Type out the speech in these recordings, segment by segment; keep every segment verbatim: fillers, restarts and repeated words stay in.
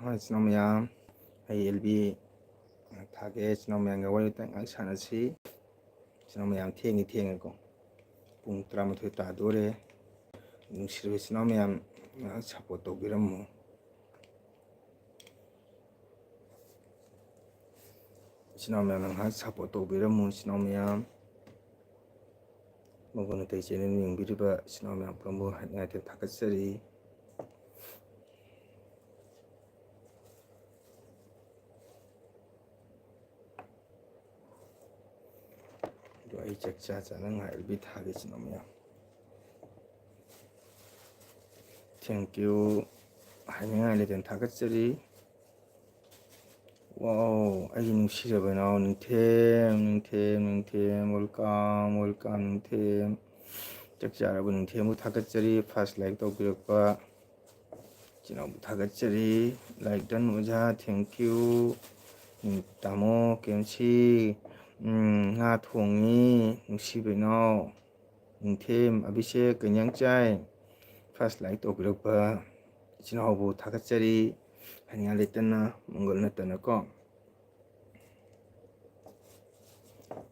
ꯍꯣꯏ, ꯏꯆꯤꯟ ꯏꯅꯥꯎ ꯃꯌꯥꯝ, ꯑꯩ ꯑꯦꯜ ꯕꯤ ꯊꯥꯒꯦ꯫ ꯏꯆꯤꯟ ꯏꯅꯥꯎ ꯃꯌꯥꯝꯒ ꯋꯥꯔꯤ ꯋꯥꯇꯥꯏ ꯉꯥꯏꯍꯥꯛ ꯁꯥꯟꯅꯁꯤ꯫ ꯏꯆꯤꯟ ꯏꯅꯥꯎ ꯃꯌꯥꯝ, ꯊꯦꯡꯉꯤ ꯊꯦꯡꯉꯦꯀꯣ, ꯄꯨꯡ ꯇꯔꯥꯃꯥꯊꯣꯏ ꯇꯥꯗꯣꯔꯦ꯫ ꯅꯨꯡꯁꯤꯔꯕ ꯏꯆꯤꯟ ꯏꯅꯥꯎ ꯃꯌꯥꯝ, ꯉꯥꯏꯍꯥꯛ ꯁꯞꯄꯣꯔꯠ ꯇꯧꯕꯤꯔꯝꯃꯨ꯫ ꯏꯆꯤꯟ ꯏꯅꯥꯎ ꯃꯌꯥꯝꯅ ꯉꯥꯏꯍꯥꯛ ꯁꯞꯄꯣꯔꯠ ꯇꯧꯕꯤꯔꯝꯃꯨ꯫ ꯏꯆꯤꯟ ꯏꯅꯥꯎ ꯃꯌꯥꯝ, ꯃꯒꯨꯟ ꯑꯇꯩ ꯆꯦꯅꯦꯜ ꯌꯦꯡꯕꯤꯔꯤꯕ ꯏꯆꯤꯟ ꯏꯅꯥꯎ ꯃꯌꯥꯝ ꯄꯨꯝꯅꯃꯛ ꯍꯥꯏꯅꯤꯡꯉꯥꯏ ꯊꯥꯒꯠꯆꯔꯤ꯫ ꯑꯗꯣ ꯑꯩ ꯆꯥꯛ ꯆꯥ ꯆꯥꯅ ꯉꯥꯏ ꯑꯦꯜ ꯕꯤ ꯊꯥꯒꯦ, ꯏꯆꯤꯟ ꯏꯅꯥꯎ ꯃꯌꯥꯝ꯫ Thank you ꯍꯥꯏꯅꯤꯡꯉꯥꯏ ꯂꯩꯇꯅ ꯊꯥꯒꯠꯆꯔꯤ꯫ Wow, ꯑꯩꯒꯤ ꯅꯨꯡꯁꯤꯖꯕ ꯏꯅꯥꯎ ꯅꯤꯡꯊꯦꯝ, ꯅꯤꯡꯊꯦꯝ, ꯅꯤꯡꯊꯦꯝ, welcome, welcome, ꯅꯤꯡꯊꯦꯝ꯫ ꯆꯥꯛ ꯆꯥꯔꯕ ꯅꯤꯡꯊꯦꯝꯕꯨ ꯊꯥꯒꯠꯆꯔꯤ, first like ꯇꯧꯕꯤꯔꯛꯄ ꯏꯆꯤꯟ ꯏꯅꯥꯎꯕꯨ ꯊꯥꯒꯠꯆꯔꯤ꯫ Like done ꯑꯣꯖꯥ, thank you꯫ ꯎꯝ, ꯇꯥꯃꯣ ꯀꯦ ꯑꯦꯝ ꯁꯤ, ꯎꯝ, ꯉꯥ ꯊꯣꯡꯉꯤ, ꯅꯨꯡꯁꯤꯕ ꯏꯅꯥꯎ ꯅꯤꯡꯊꯦꯝ꯫ ꯑꯕꯤꯁꯦꯛ ꯀꯩ ꯏꯟꯖꯥꯡ ꯆꯥꯏ? First like ꯇꯧꯕꯤꯔꯛꯄ ꯏꯆꯤꯟ ꯏꯅꯥꯎꯕꯨ ꯊꯥꯒꯠꯆꯔꯤ꯫ ꯍꯥꯏꯅꯤꯡꯉꯥꯏ ꯂꯩꯇꯅ, ꯃꯪꯒꯜ ꯅꯠꯇꯅꯀꯣ꯫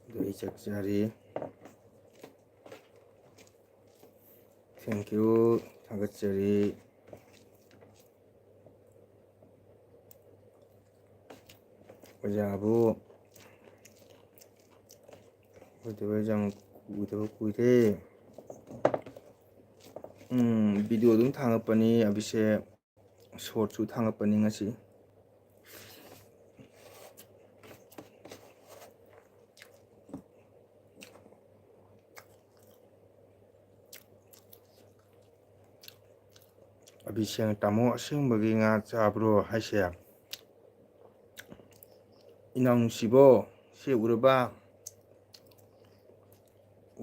ꯑꯗꯨ ꯑꯩ ꯆꯥꯛ ꯆꯥꯔꯤ꯫ Thank you, ꯊꯥꯒꯠꯆꯔꯤ꯫ ꯑꯣꯖꯥꯕꯨ ꯎꯗꯕ ꯌꯥꯝ, ꯎꯗꯕ ꯀꯨꯏꯔꯦ꯫ ꯎꯝ, video ꯑꯗꯨꯝ ꯊꯥꯡꯒꯠꯄꯅꯤ ꯑꯕꯤꯁꯦꯛ, shortꯁꯨ ꯊꯥꯡꯒꯠꯄꯅꯤ ꯉꯁꯤ꯫ ꯑꯕꯤꯁꯦꯛ, ꯇꯥꯃꯣ ꯑꯁꯦꯡꯕꯒꯤ ꯉꯥ ꯆꯥꯕ꯭ꯔꯣ ꯍꯥꯏꯁꯦ? ꯏꯅꯥꯎ ꯅꯨꯡꯁꯤꯕꯣ, ꯁꯦ ꯎꯔꯕ?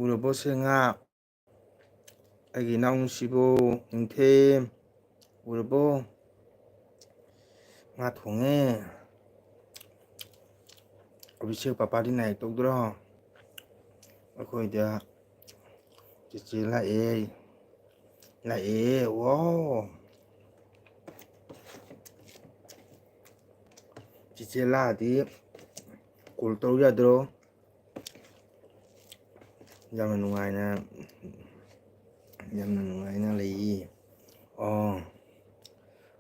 ꯎꯔꯕꯣ ꯁꯦ ꯉꯥ? ꯑꯩꯒꯤ ꯏꯅꯥꯎ ꯅꯨꯡꯁꯤꯕꯣ, ꯅꯤꯡꯊꯦꯝ, ꯎꯔꯕꯣ? ꯉꯥ ꯊꯣꯡꯉꯦ꯫ ꯑꯕꯤꯁꯦꯛ, ꯄꯄꯥꯗꯤ ꯅꯥꯏ ꯇꯧꯗ꯭ꯔꯣ? ꯑꯩꯈꯣꯏꯗ ꯆꯦꯆꯦ ꯂꯥꯛꯑꯦ꯫ ꯂꯥꯛꯑꯦ꯫ Wow꯫ ꯆꯤꯆꯦ ꯂꯥꯛꯑꯗꯤ call ꯇꯧꯔꯛ ꯌꯥꯗ꯭ꯔꯣ? ꯌꯥꯝꯅ ꯅꯨꯡꯉꯥꯏꯅ, ꯌꯥꯝꯅ ꯅꯨꯡꯉꯥꯏꯅ ꯂꯩꯌꯦ꯫ ꯑꯣ,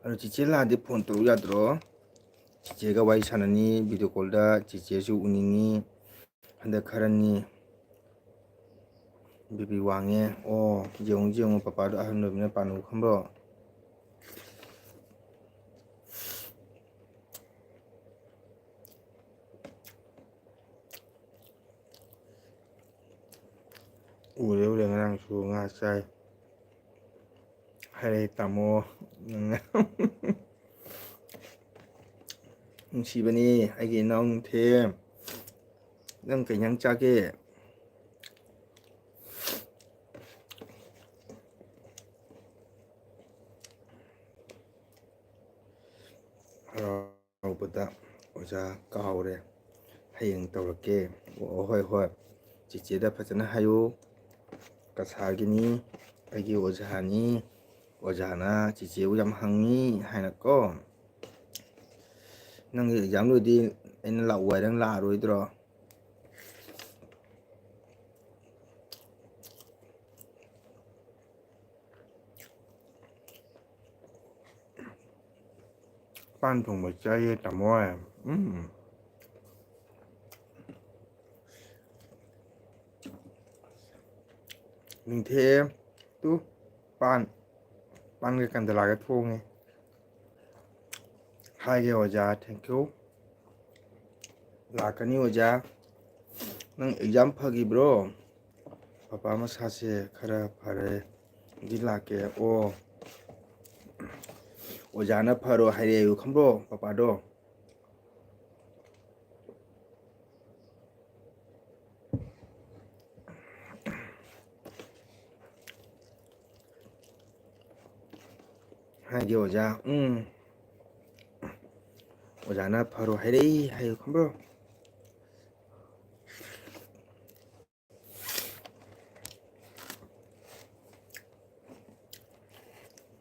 ꯑꯗꯣ ꯆꯤꯆꯦ ꯂꯥꯛꯑꯗꯤ phone ꯇꯧꯔꯛ ꯌꯥꯗ꯭ꯔꯣ? ꯆꯤꯆꯦꯒ ꯋꯥꯔꯤ ꯁꯥꯟꯅꯅꯤ, video callꯗ ꯆꯤꯆꯦꯁꯨ ꯎꯅꯤꯡꯉꯤ꯫ ꯍꯟꯗꯛ ꯈꯔꯅꯤ BP ꯋꯥꯡꯉꯦ꯫ ꯑꯣ, ꯌꯦꯡꯉꯨ ꯌꯦꯡꯉꯨ, ꯄꯄꯥꯗꯣ ꯑꯍꯟ ꯑꯣꯏꯕꯅꯤꯅ ꯄꯥꯟꯅꯨ ꯈꯪꯕ꯭ꯔꯣ? ꯎꯔꯦ ꯎꯔꯦ, ꯉꯔꯥꯡꯁꯨ ꯉꯥ ꯆꯥꯏ꯫ ꯍꯥꯏꯔꯦ ꯇꯥꯃꯣ꯫ ꯅꯨꯡꯁꯤꯕꯅꯤ ꯑꯩꯒꯤ ꯏꯅꯥꯎ ꯅꯨꯡꯊꯦꯝ꯫ ꯅꯪ ꯀꯩ ꯏꯟꯖꯥꯡ ꯆꯥꯒꯦ? ꯍꯔꯥꯎꯕꯗ ꯑꯣꯖꯥ ꯀꯥꯎꯔꯦ꯫ ꯍꯌꯦꯡ ꯇꯧꯔꯛꯀꯦ꯫ ꯑꯣ, ꯍꯣꯏ, ꯍꯣꯏ꯫ ꯆꯤꯆꯦꯗ ꯐꯖꯅ ꯍꯥꯏꯌꯨ꯫ ꯀꯁꯥꯔꯒꯤꯅꯤ, ꯑꯩꯒꯤ ꯑꯣꯖꯥꯅꯤ꯫ ꯑꯣꯖꯥꯅ ꯆꯤꯆꯦꯕꯨ ꯌꯥꯝ ꯍꯪꯉꯤ ꯍꯥꯏꯅꯀꯣ꯫ ꯅꯪꯒꯤ exam ꯂꯣꯏꯗꯤ ꯑꯩꯅ ꯂꯥꯛꯑꯣ ꯍꯥꯏꯔ ꯅꯪ ꯂꯥꯛꯑꯔꯣꯏꯗ꯭ꯔꯣ? ꯄꯥꯟ ꯊꯣꯡꯕ ꯆꯥꯏꯌꯦ ꯇꯥꯃꯣ꯫ ꯎꯝ꯫ ꯅꯤꯡꯊꯦꯝ ꯇꯨ ꯄꯥꯟ, ꯄꯥꯟꯒ ꯀꯟꯗꯂꯥꯒ ꯊꯣꯡꯉꯦ꯫ ꯍꯥꯏꯒꯦ ꯑꯣꯖꯥ, thank you꯫ ꯂꯥꯛꯀꯅꯤ ꯑꯣꯖꯥ꯫ ꯅꯪ exam ꯐꯈꯤꯕ꯭ꯔꯣ? ꯄꯄꯥ ꯃꯁꯥꯁꯦ ꯈꯔ ꯐꯔꯦ꯫ ꯗꯤ ꯂꯥꯛꯀꯦ꯫ ꯑꯣ, ꯑꯣꯖꯥꯅ ꯐꯔꯣ ꯍꯥꯏꯔꯛꯑꯦ ꯈꯪꯕ꯭ꯔꯣ ꯄꯄꯥꯗꯣ? ꯍꯥꯏꯒꯦ ꯑꯣꯖꯥ꯫ ꯎꯝ꯫ ꯑꯣꯖꯥꯅ ꯐꯔꯣ ꯍꯥꯏꯔꯛꯏ ꯍꯥꯏꯌꯨ ꯈꯪꯕ꯭ꯔꯣ?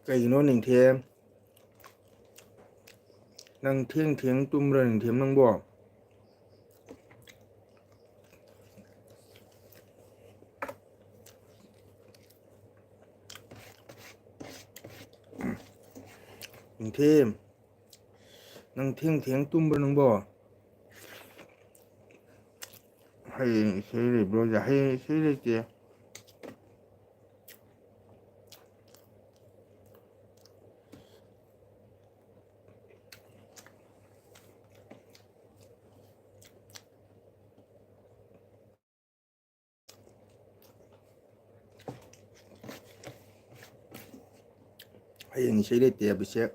ꯀꯩꯒꯤꯅꯣ ꯅꯤꯡꯊꯦꯝ? ꯅꯪ ꯊꯦꯡ ꯊꯦꯡ ꯇꯨꯝꯕ꯭ꯔꯥ, ꯅꯤꯡꯊꯦꯝ, ꯅꯪꯕꯣ? ꯅꯤꯡꯊꯦꯝ, ꯅꯪ ꯊꯦꯡ ꯊꯦꯡ ꯇꯨꯝꯕ꯭ꯔꯥ ꯅꯪꯕꯣ? ꯍꯌꯦꯡ ꯏꯁꯩ ꯂꯩꯕ꯭ꯔꯣ? ꯍꯌꯦꯡ ꯏꯁꯩ ꯂꯩꯇꯦ꯫ ꯍꯌꯦꯡ ꯏꯁꯩ ꯂꯩꯇꯦ, ꯑꯕꯤꯁꯦꯛ꯫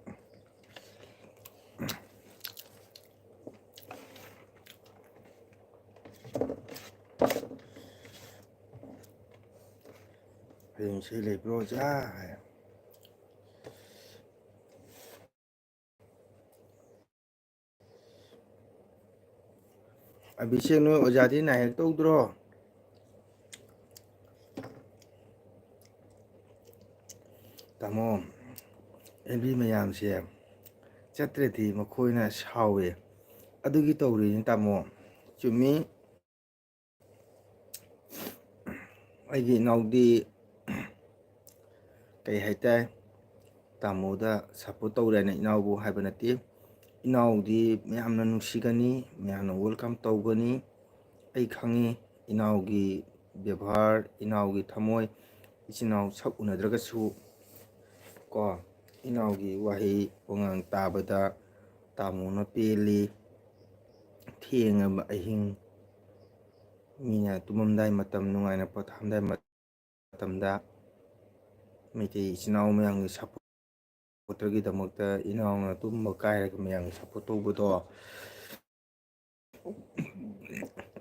ꯍꯌꯦꯡ ꯏꯁꯩ ꯂꯩꯕ꯭ꯔꯣ, ꯑꯣꯖꯥ? ꯍꯥꯏ꯫ ꯑꯕꯤꯁꯦꯛ, ꯅꯣꯏ ꯑꯣꯖꯥꯗꯤ ꯅꯥꯏ ꯍꯦꯛ ꯇꯧꯗ꯭ꯔꯣ? ꯇꯥꯃꯣ, ꯑꯦꯝꯕꯤ ꯃꯌꯥꯝꯁꯦ ꯆꯠꯇ꯭ꯔꯗꯤ ꯃꯈꯣꯏꯅ ꯁꯥꯎꯋꯦ꯫ ꯑꯗꯨꯒꯤ ꯇꯧꯔꯤꯅꯤ ꯇꯥꯃꯣ꯫ ꯆꯨꯝꯃꯤ꯫ ꯑꯩꯒꯤ ꯏꯅꯥꯎꯗꯤ ꯀꯩ ꯍꯥꯏꯇꯥꯔꯦ, ꯇꯥꯃꯣꯗ ꯁꯞꯄꯣꯔꯠ ꯇꯧꯔꯦꯅ ꯏꯅꯥꯎꯕꯨ ꯍꯥꯏꯕ ꯅꯠꯇꯦ꯫ ꯏꯅꯥꯎꯗꯤ ꯃꯌꯥꯝꯅ ꯅꯨꯡꯁꯤꯒꯅꯤ, ꯃꯌꯥꯝꯅ ꯋꯦꯜꯀꯝ ꯇꯧꯒꯅꯤ꯫ ꯑꯩ ꯈꯪꯉꯤ ꯏꯅꯥꯎꯒꯤ ꯕꯦꯕꯥꯔ, ꯏꯅꯥꯎꯒꯤ ꯊꯝꯃꯣꯏ, ꯏꯆꯤꯟ ꯏꯅꯥꯎ ꯁꯛ ꯎꯅꯗ꯭ꯔꯒꯁꯨ ꯀꯣ, ꯏꯅꯥꯎꯒꯤ ꯋꯥꯍꯩ ꯋꯥꯉꯥꯡ ꯇꯥꯕꯗ ꯇꯥꯃꯣꯅ ꯄꯦꯜꯂꯤ꯫ ꯊꯦꯡꯉꯕ ꯑꯍꯤꯡ, ꯃꯤꯅ ꯇꯨꯝꯃꯝꯗꯥꯏ ꯃꯇꯝ, ꯅꯨꯡꯉꯥꯏꯅ ꯄꯣꯊꯥꯔꯝꯗꯥꯏ ꯃꯇꯝꯗ ꯃꯩꯇꯩ ꯏꯆꯤꯟ ꯏꯅꯥꯎ ꯃꯌꯥꯝꯒꯤ ꯁꯞꯄꯣꯔꯇꯔꯒꯤꯗꯃꯛꯇ ꯏꯅꯥꯎꯅ ꯇꯨꯝꯕ ꯀꯥꯏꯔꯒ ꯃꯌꯥꯝꯒꯤ ꯁꯞꯄꯣꯔꯠ ꯇꯧꯕꯗꯣ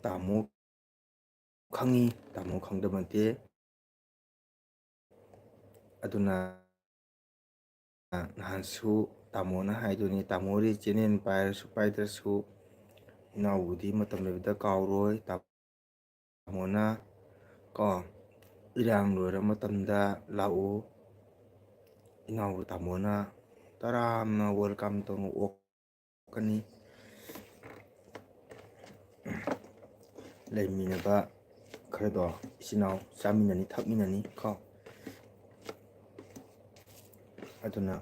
ꯇꯥꯃꯣ ꯈꯪꯉꯤ, ꯇꯥꯃꯣ ꯈꯪꯗꯕ ꯅꯠꯇꯦ꯫ ꯑꯗꯨꯅ ꯅꯍꯥꯟꯁꯨ ꯇꯥꯃꯣꯅ ꯍꯥꯏꯗꯨꯅꯤ, ꯇꯥꯃꯣꯗꯤ ꯆꯦꯅꯦꯜ ꯄꯥꯏꯔꯁꯨ ꯄꯥꯏꯗ꯭ꯔꯁꯨ ꯏꯅꯥꯎꯕꯨꯗꯤ ꯃꯇꯝ ꯂꯩꯕꯗ ꯀꯥꯎꯔꯣꯏ꯫ ꯇꯥꯃꯣꯅ ꯀꯣ, ꯏꯔꯥꯡ ꯂꯣꯏꯔ ꯃꯇꯝꯗ ꯂꯥꯛꯎ꯫ ꯏꯅꯥꯎꯕꯨ ꯇꯥꯃꯣꯅ ꯇꯔꯥꯝꯅ ꯋꯦꯜꯀꯝ ꯇꯧꯅ ꯑꯣꯛ ꯀꯅꯤ꯫ ꯂꯩꯃꯤꯟꯅꯕ ꯈꯔꯗꯣ ꯏꯆꯤꯟ ꯏꯅꯥꯎ ꯆꯥꯃꯤꯟꯅꯅꯤ, ꯊꯛꯃꯤꯟꯅꯅꯤ ꯀꯣ꯫ ꯑꯗꯨꯅ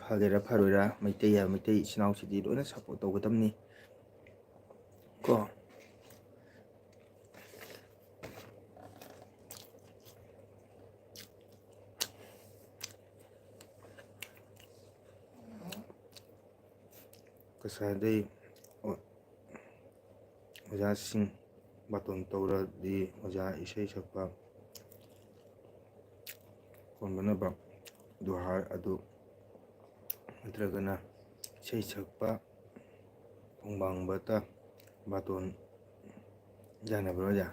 ꯐꯒꯦꯔꯥ ꯐꯔꯣꯏꯔꯥ, ꯃꯩꯇꯩ ꯍꯥꯏꯕ ꯃꯩꯇꯩ ꯏꯆꯤꯟ ꯏꯅꯥꯎꯁꯤꯗꯤ ꯂꯣꯏꯅ ꯁꯞꯄꯣꯔꯠ ꯇꯧꯒꯗꯕꯅꯤ ꯀꯣ꯫ ꯀꯁꯥꯔꯗꯩ ꯑꯣ-, ꯑꯣꯖꯥꯁꯤꯡ ꯕꯥꯇꯣꯟ ꯇꯧꯔꯗꯤ ꯑꯣꯖꯥ ꯏꯁꯩ ꯁꯛꯄ ꯀꯣꯟꯕꯅꯕ ꯗꯨꯍꯥꯔ ꯑꯗꯨ ꯅꯠꯇ꯭ꯔꯒꯅ ꯏꯁꯩ ꯁꯛꯄ ꯈꯣꯡꯕꯥꯡꯕꯇ ꯕꯥꯇꯣꯟ ꯌꯥꯅꯕ꯭ꯔꯣ ꯑꯣꯖꯥ?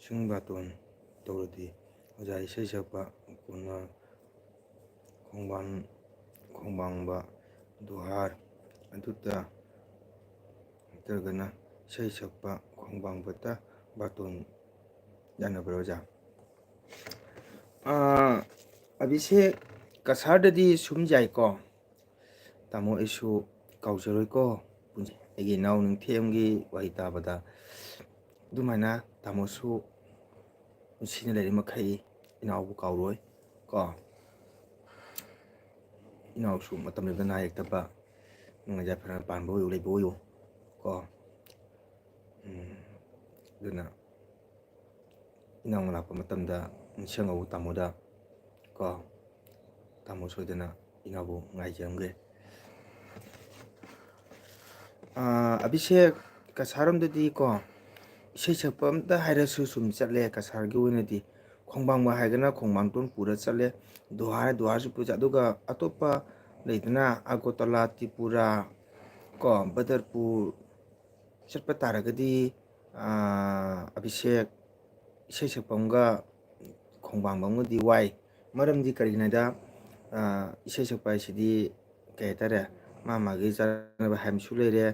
ꯁꯤꯡ ꯕꯥꯇꯣꯟ ꯇꯧꯔꯗꯤ ꯑꯣꯖꯥ ꯏꯁꯩ ꯁꯛꯄ ꯀꯣꯟꯅ ꯈꯣꯡꯕꯥꯟ-, ꯈꯣꯡꯕꯥꯡꯕ ꯗꯨꯍꯥꯔ ꯑꯗꯨꯗ ꯅꯠꯇ꯭ꯔꯒꯅ ꯏꯁꯩ ꯁꯛꯄ ꯈꯣꯡꯕꯥꯡꯕꯇ ꯕꯥꯇꯣꯟ ꯌꯥꯅꯕ꯭ꯔꯣ ꯑꯣꯖꯥ? ꯑꯥ, ꯑꯚꯤꯁꯦꯛ, ꯀꯁꯥꯔꯗꯗꯤ ꯁꯨꯝ ꯌꯥꯏꯀꯣ꯫ ꯇꯥꯃꯣ ꯑꯩꯁꯨ ꯀꯥꯎꯖꯔꯣꯏꯀꯣ꯫ ꯄꯨꯟꯁꯤ-, ꯑꯩꯒꯤ ꯏꯅꯥꯎ ꯅꯤꯡꯊꯦꯝꯒꯤ ꯋꯥꯍꯩ ꯇꯥꯕꯗ ꯑꯗꯨꯃꯥꯏꯅ ꯇꯥꯃꯣꯁꯨ ꯄꯨꯟꯁꯤꯅ ꯂꯩꯔꯤ ꯃꯈꯩ ꯏꯅꯥꯎꯕꯨ ꯀꯥꯎꯔꯣꯏ ꯀꯣ꯫ ꯏꯅꯥꯎꯁꯨ ꯃꯇꯝ ꯂꯦꯟꯕꯗ ꯅꯥ ꯌꯦꯛꯇꯕ, ꯅꯨꯡꯉꯥꯏ ꯌꯥꯏꯐꯅ ꯄꯥꯟꯕ ꯑꯣꯏꯌꯨ, ꯂꯩꯕ ꯑꯣꯏꯌꯨ ꯀꯣ꯫ ꯎꯝ, ꯑꯗꯨꯅ ꯏꯅꯥꯎꯅ ꯂꯥꯛꯄ ꯃꯇꯝꯗ ꯅꯤꯡꯁꯤꯡꯍꯧ ꯇꯥꯃꯣꯗ ꯀꯣ꯫ ꯇꯥꯃꯣ ꯁꯣꯏꯗꯅ ꯏꯅꯥꯎꯕꯨ ꯉꯥꯏꯖꯔꯝꯒꯦ꯫ ꯑꯥ, ꯑꯚꯤꯁꯦꯛ, ꯀꯁꯥꯔꯣꯝꯗꯗꯤ ꯀꯣ, ꯏꯁꯩ ꯁꯛꯄ ꯑꯝꯇ ꯍꯥꯏꯔꯁꯨ ꯁꯨꯝ ꯆꯠꯂꯦ ꯀꯁꯥꯔꯒꯤ ꯑꯣꯏꯅꯗꯤ꯫ ꯈꯣꯡꯕꯥꯡꯕ ꯍꯥꯏꯔꯒꯅ ꯈꯣꯡꯕꯥꯡꯇꯣꯟ ꯄꯨꯔ ꯆꯠꯂꯦ, ꯗꯨꯍꯥꯔ, ꯗꯨꯍꯥꯔꯁꯨ ꯄꯨꯔ ꯆꯠ-, ꯑꯗꯨꯒ ꯑꯇꯣꯞꯄ ꯂꯩꯗꯅ, ꯑꯒꯣꯇꯂꯥ, ꯇ꯭ꯔꯤꯄꯨꯔꯥ ꯀꯣ, ꯕꯗꯔꯄꯨꯔ ꯆꯠꯄ ꯇꯥꯔꯒꯗꯤ, ꯑꯥ, ꯑꯚꯤꯁꯦꯛ, ꯏꯁꯩ ꯁꯛꯐꯝꯒ ꯈꯣꯡꯕꯥꯡꯕꯝꯒꯗꯤ ꯋꯥꯏ꯫ ꯃꯔꯝꯗꯤ ꯀꯔꯤꯒꯤꯅꯣ ꯍꯥꯏꯗ, ꯑꯥ, ꯏꯁꯩ ꯁꯛꯄ ꯍꯥꯏꯁꯤꯗꯤ ꯀꯩ ꯍꯥꯏꯇꯥꯔꯦ, ꯃꯥ ꯃꯥꯒꯤ ꯆꯥꯅꯕ ꯍꯥꯏꯕꯁꯨ ꯂꯩꯔꯦ,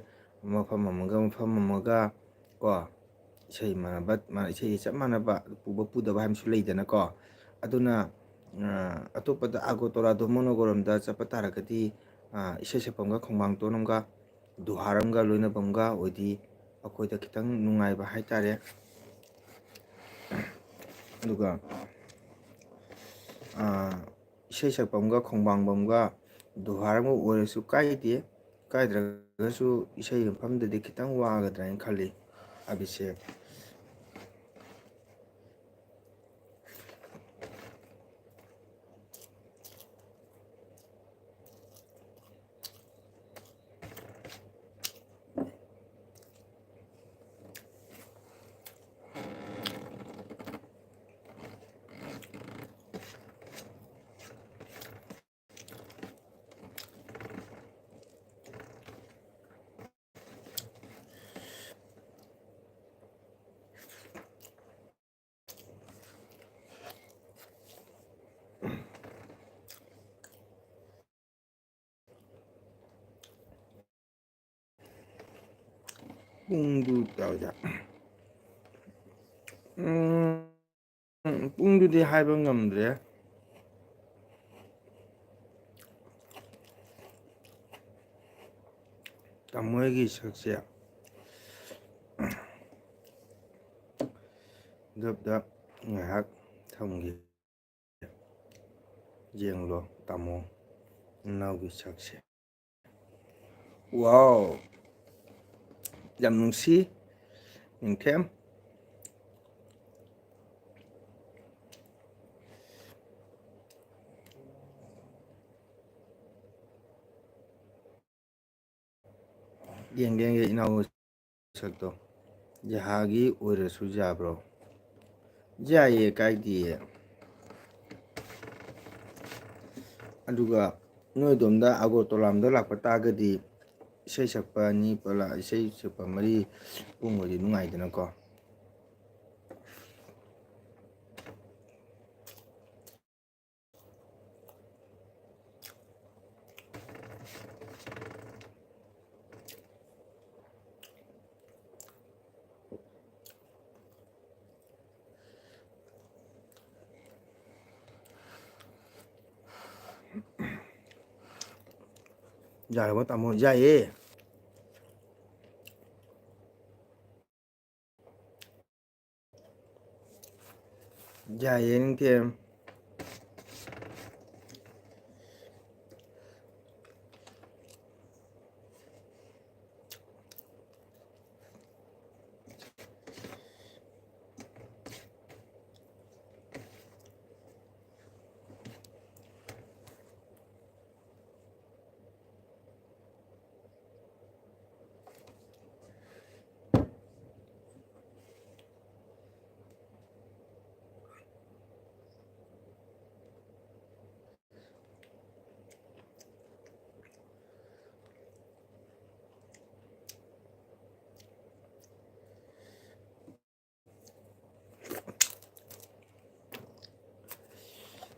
ꯃꯐꯝ ꯑꯃꯒ ꯃꯐꯝ ꯑꯃꯒ ꯀꯣ, ꯏꯁꯩ ꯃꯥꯟꯅꯕ, ꯃꯥ-, ꯏꯁꯩ ꯆꯞ ꯃꯥꯟꯅꯕ ꯄꯨꯕ ꯄꯨꯗꯕ ꯍꯥꯏꯕꯁꯨ ꯂꯩꯗꯅꯀꯣ꯫ ꯑꯗꯨꯅ ꯑ, ꯑꯇꯣꯞꯄꯗ ꯑꯒꯣꯇꯣꯔꯥ ꯙꯣꯃꯣꯅꯣꯒꯣꯔꯣꯝꯗ ꯆꯠꯄ ꯇꯥꯔꯒꯗꯤ, ꯑ, ꯏꯁꯩ ꯁꯛꯐꯝꯒ ꯈꯣꯡꯕꯥꯡ ꯇꯣꯟꯐꯝꯒ ꯗꯨꯍꯥꯔꯝꯒ ꯂꯣꯏꯅꯐꯝꯒ ꯑꯣꯏꯗꯤ ꯑꯩꯈꯣꯏꯗ ꯈꯤꯇꯪ ꯅꯨꯡꯉꯥꯏꯕ ꯍꯥꯏꯇꯥꯔꯦ꯫ ꯑꯗꯨꯒ, ꯑ, ꯏꯁꯩ ꯁꯛꯐꯝꯒ ꯈꯣꯡꯕꯥꯡꯐꯝꯒ ꯗꯨꯍꯥꯔꯝꯒ ꯑꯣꯏꯔꯁꯨ ꯀꯥꯏꯗꯦ꯫ ꯀꯥꯏꯗ꯭ꯔꯒꯁꯨ ꯏꯁꯩ ꯃꯐꯝꯗꯗꯤ ꯈꯤꯇꯪ ꯋꯥꯒꯗ꯭ꯔꯥ ꯍꯥꯏꯅ ꯈꯜꯂꯤ꯫ ꯑꯕꯤꯁꯦꯛ꯫ ꯄꯨꯡꯗꯨ ꯇꯧꯗ꯫ ꯎꯝ, ꯄꯨꯡꯗꯨꯗꯤ ꯍꯥꯏꯕ ꯉꯝꯗ꯭ꯔꯦ꯫ ꯇꯥꯃꯣꯒꯤ ꯁꯛꯁꯦ ꯗꯞ ꯗꯞ ꯉꯥꯏꯍꯥꯛ ꯊꯝꯒꯦ꯫ ꯌꯦꯡꯂꯣ ꯇꯥꯃꯣ ꯅꯅꯥꯎꯒꯤ ꯁꯛꯁꯦ꯫ ꯋꯥꯎ! ꯌꯥꯝ ꯅꯨꯡꯁꯤ, ꯅꯤꯡꯊꯦꯝ꯫ ꯌꯦꯡꯒꯦ, ꯌꯦꯡꯒꯦ, ꯏꯅꯥꯎ ꯁꯛꯇꯣ꯫ ꯖꯍꯥꯒꯤ ꯑꯣꯏꯔꯁꯨ ꯌꯥꯕ꯭ꯔꯣ? ꯌꯥꯏꯌꯦ, ꯀꯥꯏꯗꯤꯌꯦ꯫ ꯑꯗꯨꯒ ꯅꯣꯏ ꯑꯗꯣꯝꯗ ꯑꯒꯣꯔꯇꯣꯂꯥꯝꯗ ꯂꯥꯛꯄ ꯇꯥꯔꯒꯗꯤ ꯏꯁꯩ ꯁꯛꯄ ꯑꯅꯤ ꯄꯨꯂ-, ꯏꯁꯩ ꯁꯛꯄ ꯃꯔꯤ ꯄꯨꯡ ꯑꯣꯏꯗꯤ ꯅꯨꯡꯉꯥꯏꯗꯅꯀꯣ꯫ ꯌꯥꯔꯕꯣ ꯇꯥꯃꯣ? ꯌꯥꯏꯌꯦ꯫ ꯌꯥꯏꯌꯦ, ꯅꯤꯡꯊꯦꯝ꯫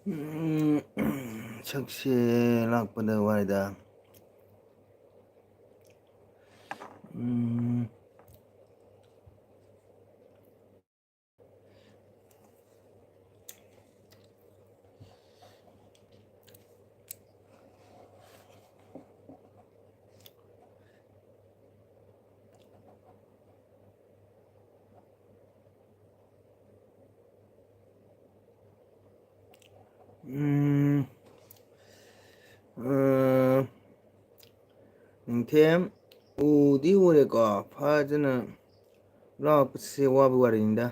ꯎꯝ, ꯁꯛꯁꯦ ꯂꯥꯛꯄꯗ ꯋꯥꯏꯗ꯫ ꯎꯝ꯫ ꯎꯝ, ꯑ, ꯅꯤꯡꯊꯦꯝ ꯎꯗꯤ ꯎꯔꯦꯀꯣ, ꯐꯖꯅ ꯂꯥꯛꯄꯁꯦ ꯋꯥꯕ ꯋꯥꯔꯤꯅꯤꯗ꯫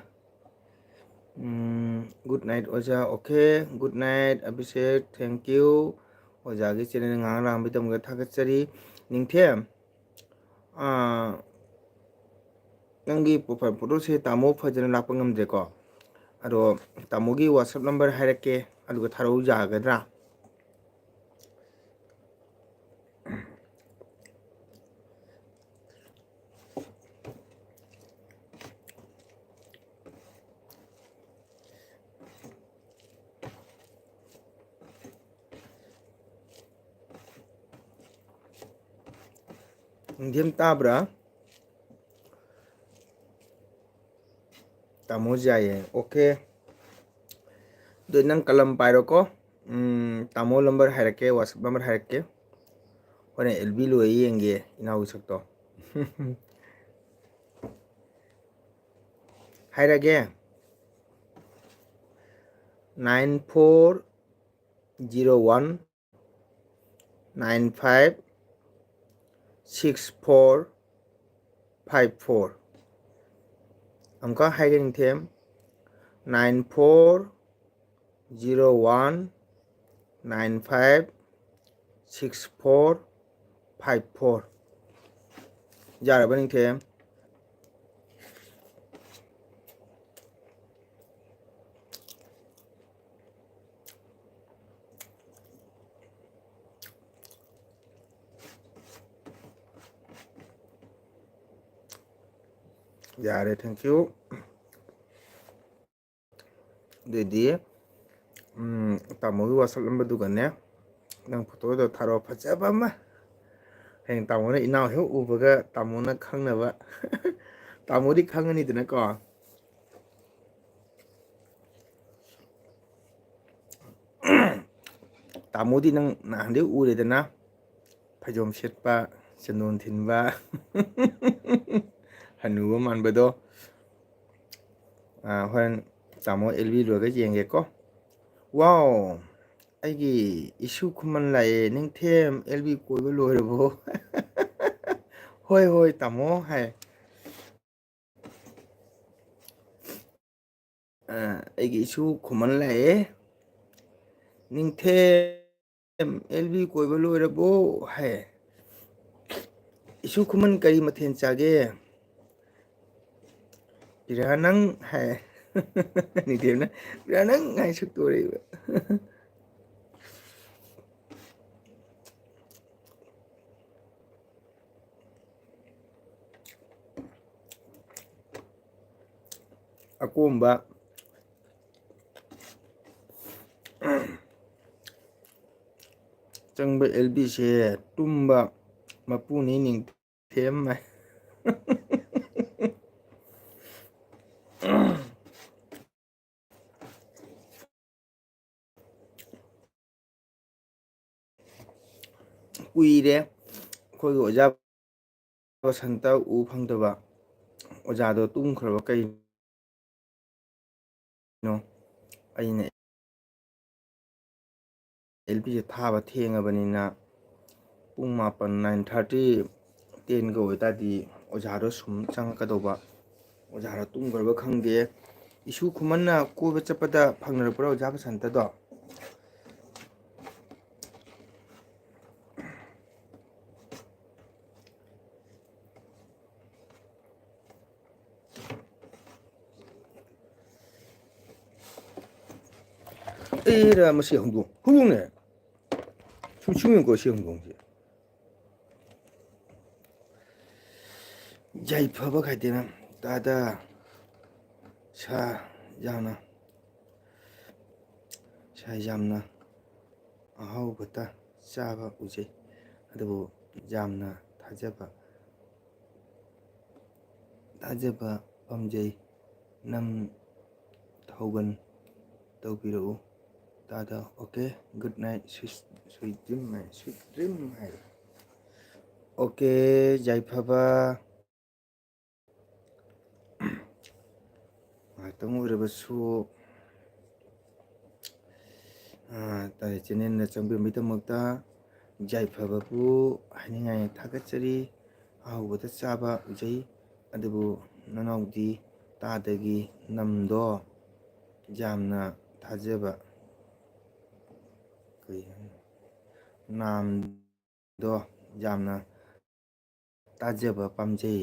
ꯎꯝ, good night ꯑꯣꯖꯥ꯫ Okay, good night Abhishek, thank you꯫ ꯑꯣꯖꯥꯒꯤ channel ꯉꯥꯏꯍꯥꯛ ꯂꯥꯡꯕꯒꯤꯗꯃꯛꯇ ꯊꯥꯒꯠꯆꯔꯤ꯫ ꯅꯤꯡꯊꯦꯝ, ꯑꯥ, ꯅꯪꯒꯤ profile photoꯁꯦ ꯇꯥꯃꯣ ꯐꯖꯅ ꯂꯥꯛꯄ ꯉꯝꯗ꯭ꯔꯦꯀꯣ꯫ ꯑꯗꯣ ꯇꯥꯃꯣꯒꯤ WhatsApp number ꯍꯥꯏꯔꯛꯀꯦ, ꯑꯗꯨꯒ ꯊꯥꯔꯛꯎ, ꯌꯥꯒꯗ꯭ꯔꯥ? ꯅꯤꯡꯊꯦꯝ ꯇꯥꯕ꯭ꯔꯥ? ꯇꯥꯃꯣ ꯌꯥꯏꯌꯦ꯫ Okay꯫ ꯑꯗꯣ ꯅꯪ ꯀꯂꯝ ꯄꯥꯏꯔꯣꯀꯣ꯫ ꯎꯝ, ꯇꯥꯃꯣ number ꯍꯥꯏꯔꯛꯀꯦ, WhatsApp number ꯍꯥꯏꯔꯛꯀꯦ꯫ ꯍꯣꯔꯦꯟ ꯑꯦꯜ ꯕꯤ ꯂꯣꯏ ꯌꯦꯡꯒꯦ ꯏꯅꯥꯎꯒꯤ ꯁꯛꯇꯣ꯫ ꯍꯥꯏꯔꯒꯦ, nine four zero one nine five six four five four꯫ ꯑꯃꯨꯛꯀ ꯍꯥꯏꯒꯦ ꯅꯤꯡꯊꯦꯝ, nine four zero one nine five six four five four꯫ ꯌꯥꯔꯕ ꯅꯤꯡꯊꯦꯝ? ꯌꯥꯔꯦ, thank you꯫ ꯑꯗꯨꯏꯗꯤ, ꯎꯝ, ꯇꯥꯃꯣꯒꯤ WhatsApp numberꯗꯨꯒꯅꯦ, ꯅꯪ photoꯗꯣ ꯊꯥꯔꯛꯑꯣ, ꯐꯖꯕ ꯑꯃ꯫ ꯍꯌꯦꯡ ꯇꯥꯃꯣꯅ ꯏꯅꯥꯎ ꯍꯦꯛ ꯎꯕꯒ ꯇꯥꯃꯣꯅ ꯈꯪꯅꯕ꯫ ꯇꯥꯃꯣꯗꯤ ꯈꯪꯉꯅꯤꯗꯅꯀꯣ꯫ ꯇꯥꯃꯣꯗꯤ ꯅꯪ ꯅꯍꯥꯟꯗꯩ ꯎꯔꯦꯗꯅ, ꯐꯩꯖꯣꯝ ꯁꯦꯠꯄ, ꯆꯟꯗꯣꯟ ꯊꯤꯟꯕ, ꯍꯅꯨꯕ ꯃꯥꯟꯕꯗꯣ꯫ ꯑꯥ, ꯍꯣꯔꯦꯟ ꯇꯥꯃꯣ ꯑꯦꯜ ꯕꯤ ꯂꯣꯏꯔꯒ ꯌꯦꯡꯒꯦꯀꯣ꯫ ꯋꯥꯎ, ꯑꯩꯒꯤ ꯏꯁꯨ ꯈꯨꯃꯟ ꯂꯥꯛꯑꯦ, "ꯅꯤꯡꯊꯦꯝ, ꯑꯦꯜ ꯕꯤ ꯀꯣꯏꯕ ꯂꯣꯏꯔꯕꯣ?" "ꯍꯣꯏ, ꯍꯣꯏ, ꯇꯥꯃꯣ" ꯍꯥꯏ꯫ ꯑ, ꯑꯩꯒꯤ ꯏꯁꯨ ꯈꯨꯃꯟ ꯂꯥꯛꯑꯦ, "ꯅꯤꯡꯊꯦꯝ, ꯑꯦꯜ ꯕꯤ ꯀꯣꯏꯕ ꯂꯣꯏꯔꯕꯣ?" ꯍꯥꯏ꯫ "ꯏꯁꯨ ꯈꯨꯃꯟ, ꯀꯔꯤ ꯃꯊꯦꯜ ꯆꯥꯒꯦ?" "ꯄꯤꯔꯥ ꯅꯪ" ꯍꯥꯏ꯫ ꯅꯤꯡꯊꯦꯝꯅ "ꯄꯤꯔꯥ ꯅꯪ" ꯍꯥꯏ ꯁꯛꯇꯣꯔꯛꯏꯕ꯫ ꯑꯀꯣꯝꯕ ꯆꯪꯕ ꯑꯦꯜ ꯕꯤꯁꯦ ꯇꯨꯝꯕ ꯃꯄꯨꯅꯤ ꯅꯤꯡꯊꯦꯝ ꯍꯥꯏ꯫ ꯀꯨꯏꯔꯦ ꯑꯩꯈꯣꯏꯒꯤ ꯑꯣꯖꯥ ꯕꯁꯟꯇ ꯎ ꯐꯪꯗꯕ꯫ ꯑꯣꯖꯥꯗꯣ ꯇꯨꯝꯈ꯭ꯔꯕ ꯀꯩꯅꯣ? ꯑꯩꯅ ꯑꯦꯜ ꯄꯤꯁꯦ ꯊꯥꯕ ꯊꯦꯡꯉꯕꯅꯤꯅ ꯄꯨꯡ ꯃꯥꯄꯟ, nine thirty, tenꯒ ꯑꯣꯏꯇꯥꯔꯗꯤ ꯑꯣꯖꯥꯗꯣ ꯁꯨꯝ ꯆꯪꯉꯛꯀꯗꯧꯕ꯫ ꯑꯣꯖꯥꯗꯣ ꯇꯨꯝꯈ꯭ꯔꯕ ꯈꯪꯗꯦ꯫ ꯏꯁꯨ ꯈꯨꯃꯟꯅ ꯀꯣꯏꯕ ꯆꯠꯄꯗ ꯐꯪꯅꯔꯛꯄ꯭ꯔꯥ ꯑꯣꯖꯥ ꯕꯁꯟꯇꯗꯣ? ꯑꯦꯔꯥ, ꯃꯁꯤ ꯍꯧꯗꯣꯡ, ꯍꯧꯗꯣꯡꯅꯦ꯫ ꯁꯨꯝ ꯁꯨꯝ ꯌꯦꯡꯉꯨꯀꯣ, ꯁꯤ ꯍꯧꯗꯣꯡꯁꯦ꯫ ꯌꯥꯏꯐꯕ ꯈꯥꯏꯗꯦꯅ ꯇꯥꯗ ꯁꯥ ꯌꯥꯝꯅ, ꯁꯥ ꯌꯥꯝꯅ ꯑꯍꯥꯎꯕꯇ ꯆꯥꯕ ꯎꯖꯩ, ꯑꯗꯨꯕꯨ ꯌꯥꯝꯅ ꯊꯥꯖꯕ, ꯊꯥꯖꯕ ꯄꯥꯝꯖꯩ꯫ ꯅꯝ ꯊꯧꯒꯜ ꯇꯧꯕꯤꯔꯛꯎ꯫ ꯇꯥꯗ, okay, good night, sweet, sweet dream, my sweet dream ꯍꯥꯏꯔꯦ꯫ Okay, ꯌꯥꯏꯐꯕ꯫ ꯉꯥꯏꯍꯥꯛꯇꯪ ꯑꯣꯏꯔꯕꯁꯨ, ꯑ, ꯇꯥꯏ ꯆꯦꯅꯦꯜꯗ ꯆꯪꯕꯤꯔꯝꯕꯒꯤꯗꯃꯛꯇ ꯌꯥꯏꯐꯕꯕꯨ ꯍꯥꯏꯅꯤꯡꯉꯥꯏ ꯊꯥꯒꯠꯆꯔꯤ꯫ ꯑꯍꯥꯎꯕꯗ ꯆꯥꯕ ꯎꯖꯩ, ꯑꯗꯨꯕꯨ ꯅꯅꯥꯎꯗꯤ ꯇꯥꯗꯒꯤ ꯅꯝꯗꯣ ꯌꯥꯝꯅ ꯊꯥꯖꯕ, ꯀꯔꯤ ꯍꯥꯏꯅꯤ? ꯅꯥꯝꯗꯣ ꯌꯥꯝꯅ ꯇꯥꯖꯕ ꯄꯥꯝꯖꯩ꯫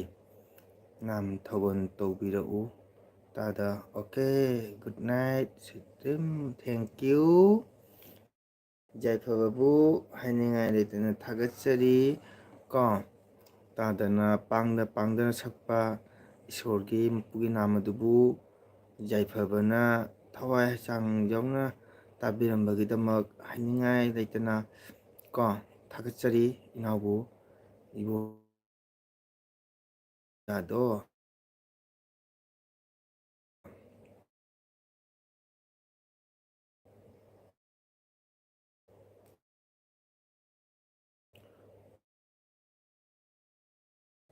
ꯅꯥꯝ ꯊꯧꯒꯜ ꯇꯧꯕꯤꯔꯛꯎ꯫ ꯇꯥꯗ, okay, good night, sweet dream, thank you꯫ ꯌꯥꯏꯐꯕꯕꯨ ꯍꯥꯏꯅꯤꯡꯉꯥꯏ ꯂꯩꯇꯅ ꯊꯥꯒꯠꯆꯔꯤ꯫ ꯀꯣ, ꯇꯥꯗꯅ ꯄꯥꯡꯗ ꯄꯥꯡꯗꯅ ꯁꯛꯄ ꯏꯁꯣꯔꯒꯤ ꯃꯄꯨꯒꯤ ꯅꯥꯝ ꯑꯗꯨꯕꯨ ꯌꯥꯏꯐꯕꯅ ꯊꯋꯥꯏ ꯍꯛꯆꯥꯡ ꯌꯥꯎꯅ ꯇꯥꯕꯤꯔꯝꯕꯒꯤꯗꯃꯛ ꯍꯥꯏꯅꯤꯡꯉꯥꯏ ꯂꯩꯇꯅ, ꯀꯣ, ꯊꯥꯒꯠꯆꯔꯤ ꯏꯅꯥꯎꯕꯨ, ꯏꯕꯣ꯫ ꯌꯥꯗꯣ꯫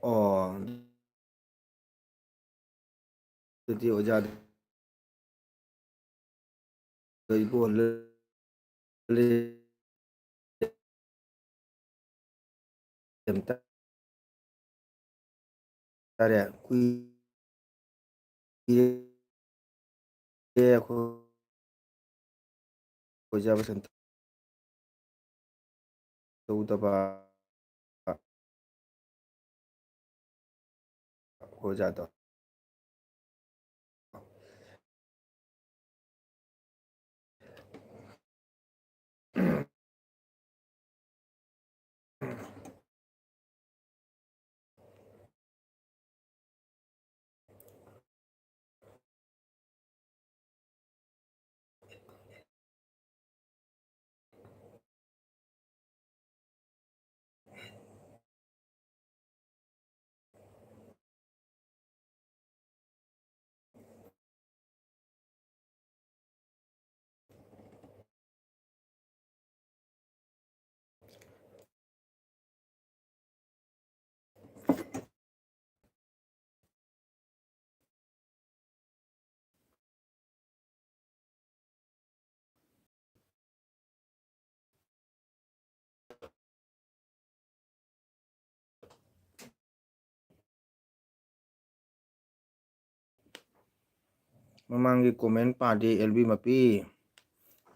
ꯑꯣ, ꯑꯗꯨꯗꯤ ꯑꯣꯖꯥꯗ ꯏꯕꯣ ꯑꯝꯇ ꯇꯥꯔꯦ꯫ ꯀꯨꯏꯔꯦ ꯑꯩꯈꯣꯏ ꯑꯣꯖꯥ ꯃꯁꯦꯟ ꯇꯧꯗꯕ꯫ ꯑꯣꯖꯥꯗꯣ꯫ ꯃꯃꯥꯡꯒꯤ comment ꯄꯥꯗꯦ ꯑꯦꯜ ꯕꯤ ꯃꯄꯤ꯫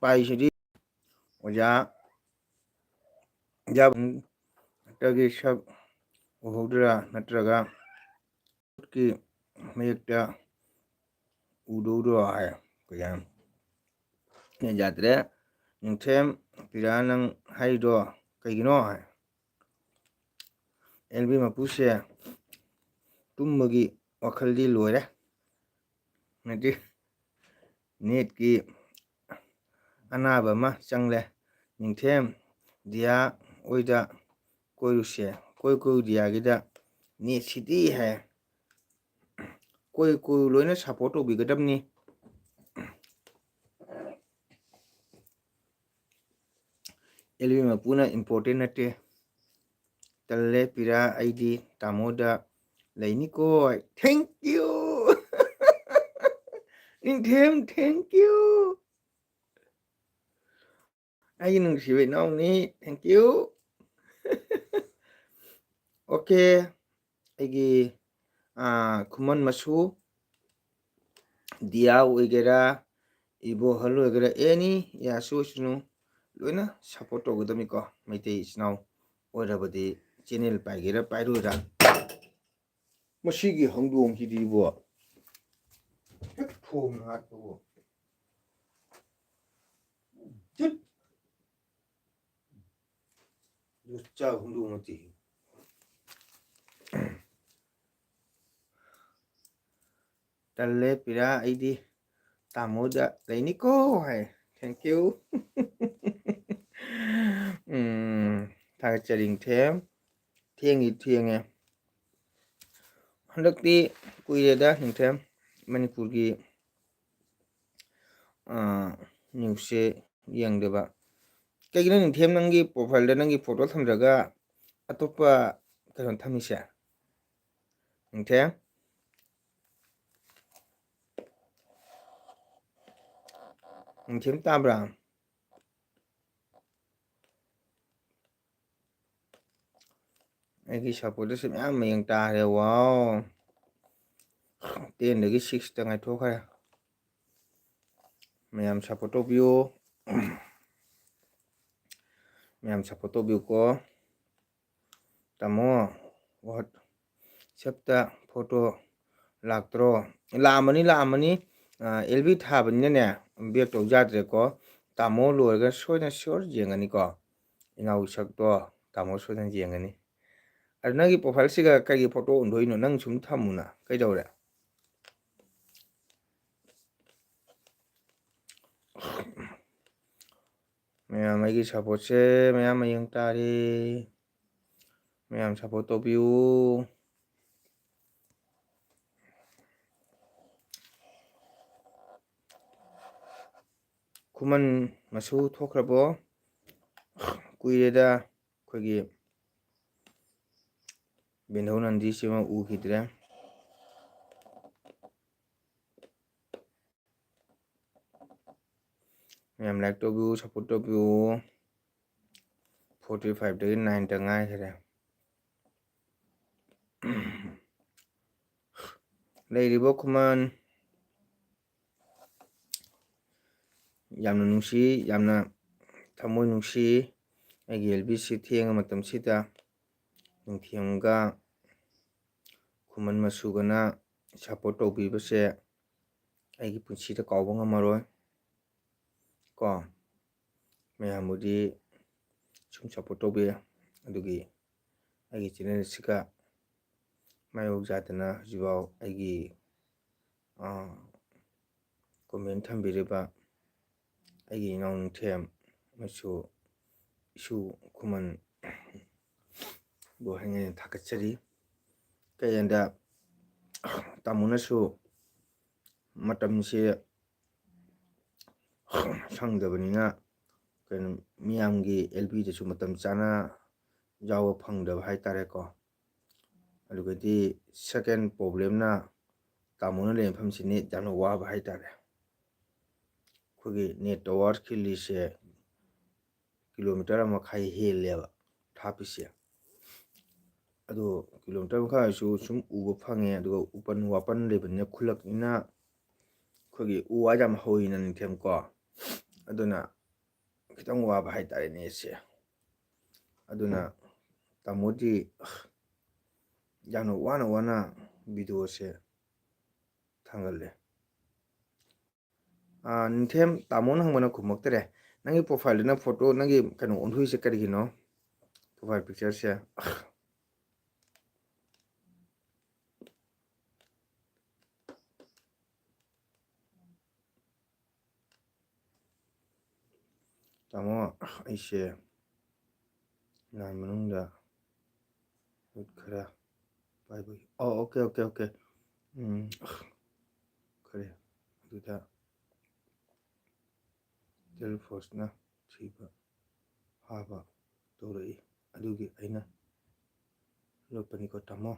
ꯄꯥꯏꯁꯤꯗꯤ ꯑꯣꯖꯥ ꯌꯥꯕꯒꯤ ꯁꯛ ꯎꯍꯧꯗ꯭ꯔꯥ, ꯅꯠꯇ꯭ꯔꯒ ꯈꯨꯠꯀꯤ ꯃꯌꯦꯛꯇ ꯎꯗꯧꯗ꯭ꯔꯣ ꯍꯥꯏ꯫ ꯀꯩ ꯍꯥꯏ? ꯒ꯭ꯌꯥꯟ ꯌꯥꯗ꯭ꯔꯦ꯫ ꯅꯤꯡꯊꯦꯝ ꯄꯤꯔꯥ, ꯅꯪ ꯍꯥꯏꯔꯤꯗꯣ ꯀꯩꯒꯤꯅꯣ ꯍꯥꯏ꯫ ꯑꯦꯜ ꯕꯤ ꯃꯄꯨꯁꯦ ꯇꯨꯝꯕꯒꯤ ꯋꯥꯈꯜꯗꯤ ꯂꯣꯏꯔꯦ꯫ ꯍꯥꯏꯗꯤ ꯅꯦꯠꯀꯤ ꯑꯅꯥꯕ ꯑꯃ ꯆꯪꯂꯦ꯫ ꯅꯤꯡꯊꯦꯝ ꯗꯤꯌꯥ ꯍꯣꯏꯗ ꯀꯣꯏꯔꯨꯁꯦ꯫ ꯀꯣꯏ ꯀꯣꯏ ꯗꯤꯌꯥꯒꯤꯗ ꯅꯦꯠꯁꯤꯗꯤ ꯍꯥꯏ꯫ ꯀꯣꯏ ꯀꯣꯏ ꯂꯣꯏꯅ support ꯇꯧꯕꯤꯒꯗꯕꯅꯤ꯫ ꯑꯦꯜ ꯕꯤ ꯃꯄꯨꯅ important ꯅꯠꯇꯦ꯫ ꯇꯜꯂꯦ ꯄꯤꯔꯥ, ꯑꯩꯗꯤ ꯇꯥꯃꯣꯗ ꯂꯩꯅꯤꯀꯣ꯫ Thank you꯫ ꯅꯤꯡꯊꯦꯝ, thank you꯫ ꯑꯩꯒꯤ ꯅꯨꯡꯁꯤꯕ ꯏꯅꯥꯎꯅꯤ, thank you꯫ Okay, ꯑꯩꯒꯤ, ꯑꯥ, ꯈꯨꯃꯟ ꯃꯁꯨ, ꯗꯤꯌꯥ ꯑꯣꯏꯒꯦꯔꯥ, ꯏꯕꯣꯍꯜ ꯑꯣꯏꯒꯦꯔꯥ, any ꯌꯥꯁꯨ ꯑꯣꯏꯁꯅꯨ, ꯂꯣꯏꯅ support ꯇꯧꯒꯗꯕꯅꯤꯀꯣ꯫ ꯃꯩꯇꯩ ꯏꯆꯤꯟ ꯏꯅꯥꯎ ꯑꯣꯏꯔꯕꯗꯤ channel ꯄꯥꯏꯒꯦꯔꯥ ꯄꯥꯏꯔꯣꯏꯔꯥ꯫ ꯃꯁꯤꯒꯤ ꯍꯧꯗꯣꯡꯁꯤꯗꯤꯕꯣ, ꯍꯦꯛ ꯊꯣꯡ ꯍꯥꯠꯄꯕꯨ꯫ ꯖꯨꯠ! ꯂꯨꯆꯥ ꯍꯧꯗꯣꯡ ꯅꯠꯇꯦ꯫ ꯇꯜꯂꯦ ꯄꯤꯔꯥ, ꯑꯩꯗꯤ ꯇꯥꯃꯣꯗ ꯂꯩꯅꯤꯀꯣ ꯍꯥꯏ꯫ Thank you꯫ ꯎꯝ, ꯊꯥꯒꯠꯆꯔꯤ ꯅꯤꯡꯊꯦꯝ꯫ ꯊꯦꯡꯗꯤ ꯊꯦꯡꯉꯦ꯫ ꯍꯟꯗꯛꯇꯤ ꯀꯨꯏꯔꯦꯗ ꯅꯤꯡꯊꯦꯝ ꯃꯅꯤꯄꯨꯔꯒꯤ, ꯑꯥ, newsꯁꯦ ꯌꯦꯡꯗꯕ꯫ ꯀꯩꯒꯤꯅꯣ ꯅꯤꯡꯊꯦꯝ ꯅꯪꯒꯤ profileꯗ ꯅꯪꯒꯤ photo ꯊꯝꯗ꯭ꯔꯒ ꯑꯇꯣꯞꯄ ꯀꯩꯅꯣ ꯊꯝꯃꯤꯁꯦ? ꯅꯤꯡꯊꯦꯝ? ꯅꯤꯡꯊꯦꯝ ꯇꯥꯕ꯭ꯔꯥ? ꯑꯩꯒꯤ supporterꯁꯦ ꯃꯌꯥꯝ ꯃꯌꯦꯡ ꯇꯥꯈ꯭ꯔꯦ꯫ Wow! Tenꯗꯒꯤ sixꯇ ꯉꯥꯏꯊꯣꯛꯈ꯭ꯔꯦ꯫ ꯃꯌꯥꯝ support ꯇꯧꯕꯤꯌꯨ꯫ ꯃꯌꯥꯝ support ꯇꯧꯕꯤꯌꯨꯀꯣ꯫ ꯇꯥꯃꯣ, WhatsAppꯇ photo ꯂꯥꯛꯇ꯭ꯔꯣ? ꯂꯥꯛꯑꯝꯃꯅꯤ, ꯂꯥꯛꯑꯝꯃꯅꯤ꯫ ꯑ, LB ꯊꯥꯕꯅꯤꯅꯅꯦ, back ꯇꯧ ꯌꯥꯗ꯭ꯔꯦꯀꯣ꯫ ꯇꯥꯃꯣ ꯂꯣꯏꯔꯒ ꯁꯣꯏꯗꯅ sure ꯌꯦꯡꯒꯅꯤꯀꯣ꯫ ꯏꯅꯥꯎꯒꯤ ꯁꯛꯇꯣ ꯇꯥꯃꯣ ꯁꯣꯏꯗꯅ ꯌꯦꯡꯒꯅꯤ꯫ ꯑꯗꯨ ꯅꯪꯒꯤ profileꯁꯤꯒ ꯀꯩꯒꯤ photo ꯑꯣꯟꯊꯣꯛꯏꯅꯣ? ꯅꯪ ꯁꯨꯝ ꯊꯝꯃꯨꯅ꯫ ꯀꯩꯗꯧꯔꯦ? ꯃꯌꯥꯝ ꯑꯩꯒꯤ supportꯁꯦ ꯃꯌꯥꯝ ꯃꯌꯦꯡ ꯇꯥꯔꯦ꯫ ꯃꯌꯥꯝ support ꯇꯧꯕꯤꯌꯨ꯫ ꯈꯨꯃꯟ ꯃꯁꯨ ꯊꯣꯛꯈ꯭ꯔꯕꯣ? ꯀꯨꯏꯔꯦꯗ ꯑꯩꯈꯣꯏꯒꯤ ꯕꯦꯟꯙꯧ ꯅꯟꯗꯤꯁꯤꯃ ꯎꯈꯤꯗ꯭ꯔꯦ꯫ ꯃꯌꯥꯝ like ꯇꯧꯕꯤꯌꯨ, support ꯇꯧꯕꯤꯌꯨ꯫ Forty fiveꯇꯒꯤ nineꯇ ꯉꯥꯏꯈ꯭ꯔꯦ꯫ ꯂꯩꯔꯤꯕ ꯈꯨꯃꯟ, ꯌꯥꯝꯅ ꯅꯨꯡꯁꯤ, ꯌꯥꯝꯅ ꯊꯃꯣꯏ ꯅꯨꯡꯁꯤ꯫ ꯑꯩꯒꯤ ꯑꯦꯜ ꯕꯤꯁꯤ ꯊꯦꯡꯉ ꯃꯇꯝꯁꯤꯗ ꯅꯤꯡꯊꯦꯝꯒ ꯈꯨꯃꯟ ꯃꯆꯨꯒꯅ support ꯇꯧꯕꯤꯕꯁꯦ ꯑꯩꯒꯤ ꯄꯨꯟꯁꯤꯗ ꯀꯥꯎꯕ ꯉꯝꯃꯔꯣꯏ꯫ ꯀꯣ, ꯃꯌꯥꯝꯕꯨꯗꯤ ꯁꯨꯝ support ꯇꯧꯕꯤꯔꯦ꯫ ꯑꯗꯨꯒꯤ ꯑꯩꯒꯤ channelꯁꯤꯒ ꯃꯥꯌꯣꯛ ꯌꯥꯗꯅ ꯍꯧꯖꯤꯛꯐꯥꯎ ꯑꯩꯒꯤ, ꯑꯥ, comment ꯊꯝꯕꯤꯔꯤꯕ ꯑꯩꯒꯤ ꯏꯅꯥꯎ ꯅꯤꯡꯊꯦꯝ ꯑꯃꯁꯨ ꯏꯁꯨ ꯈꯨꯃꯟꯕꯨ ꯍꯥꯏꯅ ꯊꯥꯒꯠꯆꯔꯤ꯫ ꯀꯩꯒꯤꯅꯣꯗ ꯇꯥꯃꯣꯅꯁꯨ ꯃꯇꯝꯁꯦ ꯁꯪꯗꯕꯅꯤꯅ, ꯀꯩꯅꯣ, ꯃꯤꯌꯥꯝꯒꯤ ꯑꯦꯜ ꯕꯤꯗꯁꯨ ꯃꯇꯝ ꯆꯥꯅ ꯌꯥꯎꯕ ꯐꯪꯗꯕ ꯍꯥꯏꯇꯥꯔꯦꯀꯣ꯫ ꯑꯗꯨꯒꯗꯤ second problemꯅ ꯇꯥꯃꯣꯅ ꯂꯩꯕ ꯃꯐꯝꯁꯤ net ꯌꯥꯝꯅ ꯋꯥꯕ ꯍꯥꯏꯇꯥꯔꯦ꯫ ꯑꯩꯈꯣꯏꯒꯤ net tower ꯈꯤꯜꯂꯤꯁꯦ kilometre ꯑꯃ ꯃꯈꯥꯏ ꯍꯦꯜꯂꯦꯕ ꯊꯥꯞꯄꯤꯁꯦ꯫ ꯑꯗꯣ kilometre ꯃꯈꯥꯏꯁꯨ ꯁꯨꯝ ꯎꯕ ꯐꯪꯉꯦ, ꯑꯗꯨꯒ ꯎꯄꯟ ꯋꯥꯄꯟ ꯂꯩꯕꯅꯤꯅ, ꯈꯨꯜꯂꯛꯅꯤꯅ ꯑꯩꯈꯣꯏꯒꯤ ꯎ ꯋꯥ ꯌꯥꯝ ꯍꯧꯋꯤꯅ ꯅꯤꯡꯊꯦꯝꯀꯣ, ꯑꯗꯨꯅ ꯈꯤꯇꯪ ꯋꯥꯕ ꯍꯥꯏꯇꯥꯔꯦꯅꯦ ꯁꯦ꯫ ꯑꯗꯨꯅ ꯇꯥꯃꯣꯗꯤ ꯌꯥꯝꯅ ꯋꯥꯅ ꯋꯥꯅ videoꯁꯦ ꯊꯥꯡꯒꯠꯂꯦ꯫ ꯑꯥ, ꯅꯤꯡꯊꯦꯝ, ꯇꯥꯃꯣꯅ ꯍꯪꯕꯅ ꯈꯨꯝꯃꯛꯇꯔꯦ꯫ ꯅꯪꯒꯤ profileꯗꯨꯅ photo, ꯅꯪꯒꯤ ꯀꯩꯅꯣ ꯑꯣꯟꯊꯣꯛꯏꯁꯦ ꯀꯔꯤꯒꯤꯅꯣ? Profile pictureꯁꯦ꯫ ꯇꯥꯃꯣ, ꯑꯩꯁꯦ ꯂꯥꯟ ꯃꯅꯨꯡꯗ ꯄꯣꯠ ꯈꯔ ꯄꯥꯏꯕꯒꯤ, ꯑꯣ, okay, okay, okay꯫ ꯎꯝ, ꯈꯔꯦ꯫ ꯑꯗꯨꯗ Delta Forceꯅ ꯊꯤꯕ ꯐꯥꯕ ꯇꯧꯔꯛꯏ꯫ ꯑꯗꯨꯒꯤ ꯑꯩꯅ ꯂꯣꯠꯄꯅꯤꯀꯣ ꯇꯥꯃꯣ꯫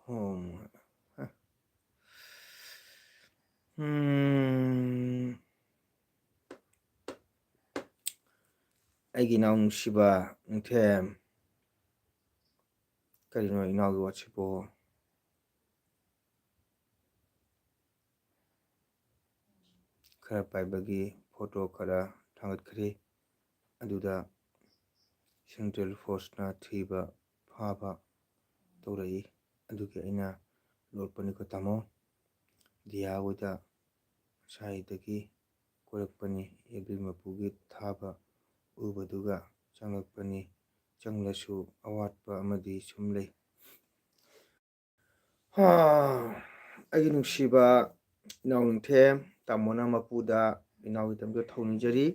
ꯍꯣꯝ꯫ ꯍ꯫ ꯎꯝ꯫ ꯑꯩꯒꯤ ꯏꯅꯥꯎ ꯅꯨꯡꯁꯤꯕ ꯅꯨꯡꯊꯦꯝ꯫ ꯀꯔꯤꯅꯣ ꯏꯅꯥꯎꯒꯤ ꯋꯥꯁꯤꯕꯣ? ꯈꯔ ꯄꯥꯏꯕꯒꯤ ꯐꯣꯇꯣ ꯈꯔ ꯊꯥꯒꯠꯈ꯭ꯔꯦ꯫ ꯑꯗꯨꯗ ꯁꯦꯟꯇ꯭ꯔꯦꯜ ꯐꯣꯔꯁꯅ ꯊꯤꯕ ꯐꯥꯕ ꯇꯧꯔꯛꯏ꯫ ꯑꯗꯨꯒꯤ ꯑꯩꯅ ꯂꯣꯠꯄꯅꯤꯀꯣ ꯇꯥꯃꯣ꯫ ꯗꯤꯌꯥ ꯍꯣꯏꯗ ꯉꯁꯥꯏꯗꯒꯤ ꯀꯣꯏꯔꯛꯄꯅꯤ꯫ ꯑꯦꯜꯕꯤ ꯃꯄꯨꯒꯤ ꯊꯥꯕ ꯎꯕꯗꯨꯒ ꯆꯪꯂꯛꯄꯅꯤ꯫ ꯆꯪꯂꯁꯨ ꯑꯋꯥꯠꯄ ꯑꯃꯗꯤ ꯁꯨꯝ ꯂꯩ꯫ ꯍꯥ, ꯑꯩꯒꯤ ꯅꯨꯡꯁꯤꯕ ꯏꯅꯥꯎ ꯅꯤꯡꯊꯦꯝ, ꯇꯥꯃꯣꯅ ꯃꯄꯨꯗ ꯏꯅꯥꯎꯒꯤꯗꯃꯛꯇ ꯊꯧꯅꯤꯖꯔꯤ꯫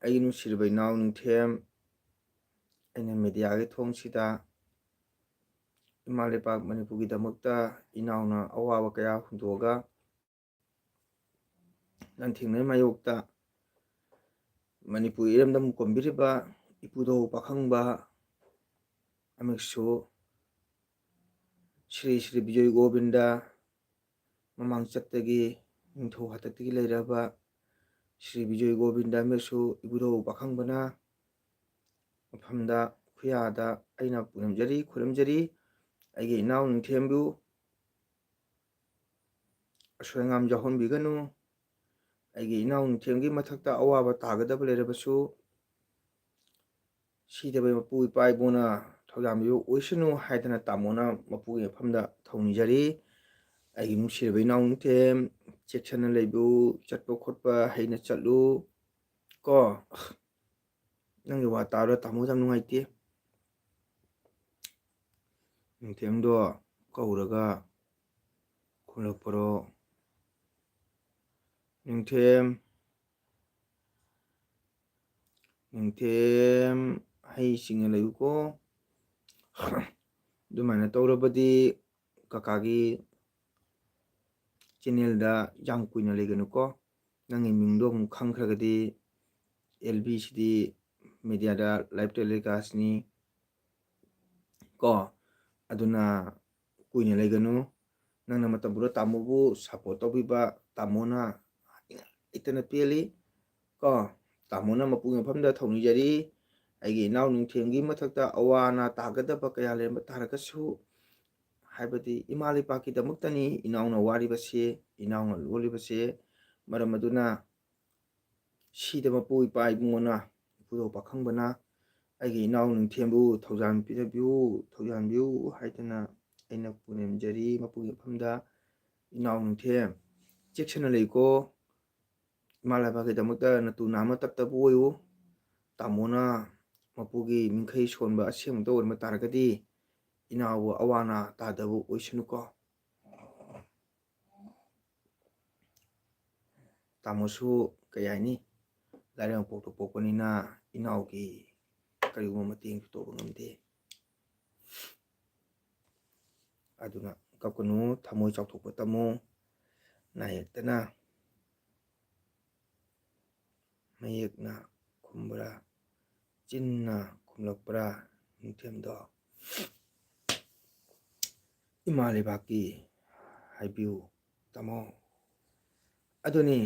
ꯑꯩꯒꯤ ꯅꯨꯡꯁꯤꯔꯕ ꯏꯅꯥꯎ ꯅꯤꯡꯊꯦꯝ, ꯑꯩꯅ ꯃꯦꯗꯤꯌꯥꯒꯤ ꯊꯣꯡꯁꯤꯗ ꯏꯃꯥ ꯂꯩꯄꯥꯛ ꯃꯅꯤꯄꯨꯔꯒꯤꯗꯃꯛꯇ ꯏꯅꯥꯎꯅ ꯑꯋꯥꯕ ꯀꯌꯥ ꯍꯨꯟꯗꯣꯛꯑꯒ ꯂꯥꯟꯊꯦꯡꯅꯩ ꯃꯥꯌꯣꯛꯇ ꯃꯅꯤꯄꯨꯔ ꯏꯔꯝꯗꯝ ꯀꯣꯟꯕꯤꯔꯤꯕ ꯏꯄꯨꯙꯧ ꯄꯥꯈꯪꯕ ꯑꯃꯁꯨ ꯁ꯭ꯔꯤ ꯁ꯭ꯔꯤ ꯕꯤꯖꯣꯏ ꯒꯣꯕꯤꯟꯗ ꯃꯃꯥꯡ ꯆꯠꯇꯒꯤ ꯅꯤꯡꯊꯧ ꯍꯥꯛꯇꯛꯇꯒꯤ ꯂꯩꯔꯕ ꯁ꯭ꯔꯤ ꯕꯤꯖꯣꯏ ꯒꯣꯕꯤꯟꯗ ꯑꯃꯁꯨ ꯏꯕꯨꯙꯧ ꯄꯥꯈꯪꯕꯅ ꯃꯐꯝꯗ ꯈꯨꯌꯥꯗ ꯑꯩꯅ ꯄꯨꯅꯝꯖꯔꯤ, ꯈꯨꯔꯨꯝꯖꯔꯤ꯫ ꯑꯩꯒꯤ ꯏꯅꯥꯎ ꯅꯤꯡꯊꯦꯝꯕꯨ ꯑꯁꯣꯏ ꯑꯉꯥꯝ ꯌꯥꯎꯍꯟꯕꯤꯒꯅꯨ꯫ ꯑꯩꯒꯤ ꯏꯅꯥꯎ ꯅꯤꯡꯊꯦꯝꯒꯤ ꯃꯊꯛꯇ ꯑꯋꯥꯕ ꯇꯥꯒꯗꯕ ꯂꯩꯔꯕꯁꯨ, ꯁꯤꯗꯕ ꯃꯄꯨ ꯏꯄꯥ ꯏꯕꯨꯡꯅ ꯊꯧꯖꯥꯟꯕꯤꯕ ꯑꯣꯏꯁꯅꯨ ꯍꯥꯏꯗꯅ ꯇꯥꯃꯣꯅ ꯃꯄꯨꯒꯤ ꯃꯐꯝꯗ ꯊꯧꯅꯤꯖꯔꯤ꯫ ꯑꯩꯒꯤ ꯅꯨꯡꯁꯤꯔꯕ ꯏꯅꯥꯎ ꯅꯤꯡꯊꯦꯝ, ꯆꯦꯛꯁꯤꯟꯅ ꯂꯩꯕꯤꯌꯨ, ꯆꯠꯄ ꯈꯣꯠꯄ ꯍꯩꯅ ꯆꯠꯂꯨ ꯀꯣ꯫ ꯅꯪꯒꯤ ꯋꯥ ꯇꯥꯕꯗ ꯇꯥꯃꯣꯁꯦ ꯌꯥꯝ ꯅꯨꯡꯉꯥꯏꯇꯦ꯫ ꯅꯤꯡꯊꯦꯝꯗꯣ ꯀꯧꯔꯒ ꯈꯨꯝꯂꯛꯄꯔꯣ? ꯅꯤꯡꯊꯦꯝ, ꯅꯤꯡꯊꯦꯝ, ꯍꯩ ꯁꯤꯡꯅ ꯂꯩꯌꯨꯀꯣ꯫ ꯑꯗꯨꯃꯥꯏꯅ ꯇꯧꯔꯕꯗꯤ ꯀꯀꯥꯒꯤ ꯆꯦꯅꯦꯜꯗ ꯌꯥꯝ ꯀꯨꯏꯅ ꯂꯩꯒꯅꯨꯀꯣ꯫ ꯅꯪꯒꯤ ꯃꯤꯡꯗꯣ ꯑꯃꯨꯛ ꯈꯪꯈ꯭ꯔꯒꯗꯤ ꯑꯦꯜ ꯕꯤꯁꯤꯗꯤ ꯃꯦꯗꯤꯌꯥꯗ live telecastꯅꯤ꯫ ꯀꯣ꯫ ꯑꯗꯨꯅ ꯀꯨꯏꯅ ꯂꯩꯒꯅꯨ꯫ ꯅꯪꯅ ꯃꯇꯝ ꯄꯨꯝꯕꯗ ꯇꯥꯃꯣꯕꯨ support ꯇꯧꯕꯤꯕ, ꯇꯥꯃꯣꯅ ꯏꯉꯥꯏ ꯂꯩꯇꯅ ꯄꯦꯜꯂꯤ꯫ ꯀꯣ, ꯇꯥꯃꯣꯅ ꯃꯄꯨꯒꯤ ꯃꯐꯝꯗ ꯊꯧꯅꯤꯖꯔꯤ꯫ ꯑꯩꯒꯤ ꯏꯅꯥꯎ ꯅꯤꯡꯊꯦꯝꯒꯤ ꯃꯊꯛꯇ ꯑꯋꯥ ꯑꯅꯥ ꯇꯥꯒꯗꯕ ꯀꯌꯥ ꯂꯩꯔꯝꯕ ꯇꯥꯔꯒꯁꯨ, ꯍꯥꯏꯕꯗꯤ ꯏꯃꯥ ꯂꯩꯄꯥꯛꯀꯤꯗꯃꯛꯇꯅꯤ ꯏꯅꯥꯎꯅ ꯋꯥꯔꯤꯕꯁꯦ, ꯏꯅꯥꯎꯅ ꯂꯣꯜꯂꯤꯕꯁꯦ꯫ ꯃꯔꯝ ꯑꯗꯨꯅ ꯁꯤꯗ ꯃꯄꯨ ꯏꯄꯥ ꯏꯕꯨꯡꯉꯣꯅ, ꯏꯄꯨꯗꯧ ꯄꯥꯈꯪꯕꯅ ꯑꯩꯒꯤ ꯏꯅꯥꯎ ꯅꯤꯡꯊꯦꯝꯕꯨ ꯊꯧꯖꯥꯜ ꯄꯤꯅꯕꯤꯌꯨ, ꯊꯧꯖꯥꯟꯕꯤꯌꯨ ꯍꯥꯏꯗꯅ ꯑꯩꯅ ꯄꯨꯅꯦꯝꯖꯔꯤ ꯃꯄꯨꯒꯤ ꯃꯐꯝꯗ꯫ ꯏꯅꯥꯎ ꯅꯤꯡꯊꯦꯝ, ꯆꯦꯛꯁꯤꯟꯅ ꯂꯩꯀꯣ꯫ ꯏꯃꯥ ꯂꯩꯄꯥꯛꯀꯤꯗꯃꯛꯇ ꯅꯇꯨ ꯅꯥꯝꯃ ꯇꯞꯇꯕ ꯑꯣꯏꯌꯨ꯫ ꯇꯥꯃꯣꯅ ꯃꯄꯨꯒꯤ ꯃꯤꯡꯈꯩ ꯁꯣꯟꯕ ꯑꯁꯦꯡꯕꯗ ꯑꯣꯏꯔꯝꯕ ꯇꯥꯔꯒꯗꯤ ꯏꯅꯥꯎꯕꯨ ꯑꯋꯥ ꯑꯅꯥ ꯇꯥꯗꯕ ꯑꯣꯏꯁꯅꯨꯀꯣ꯫ ꯇꯥꯃꯣꯁꯨ ꯀꯩ ꯍꯥꯏꯅꯤ, ꯂꯥꯏꯔꯩ ꯃꯄꯣꯛꯇ ꯄꯣꯛꯄꯅꯤꯅ ꯏꯅꯥꯎꯒꯤ ꯀꯔꯤꯒꯨꯝꯕ ꯃꯇꯦꯡꯁꯨ ꯇꯧꯕ ꯉꯝꯗꯦ꯫ ꯑꯗꯨꯅ ꯀꯞꯀꯅꯨ, ꯊꯃꯣꯏ ꯆꯥꯎꯊꯣꯛꯄ ꯇꯝꯃꯨ꯫ ꯅꯥꯌꯦꯛꯇꯅ ꯃꯌꯦꯛꯅ ꯈꯨꯝꯕ꯭ꯔꯥ, ꯆꯤꯟꯅ ꯈꯨꯝꯂꯛꯄ꯭ꯔꯥ, ꯅꯤꯡꯊꯦꯝꯗꯣ? ꯏꯃꯥ ꯂꯩꯕꯥꯛꯀꯤ ꯍꯥꯏꯕꯤꯌꯨ ꯇꯥꯃꯣ꯫ ꯑꯗꯨꯅꯤ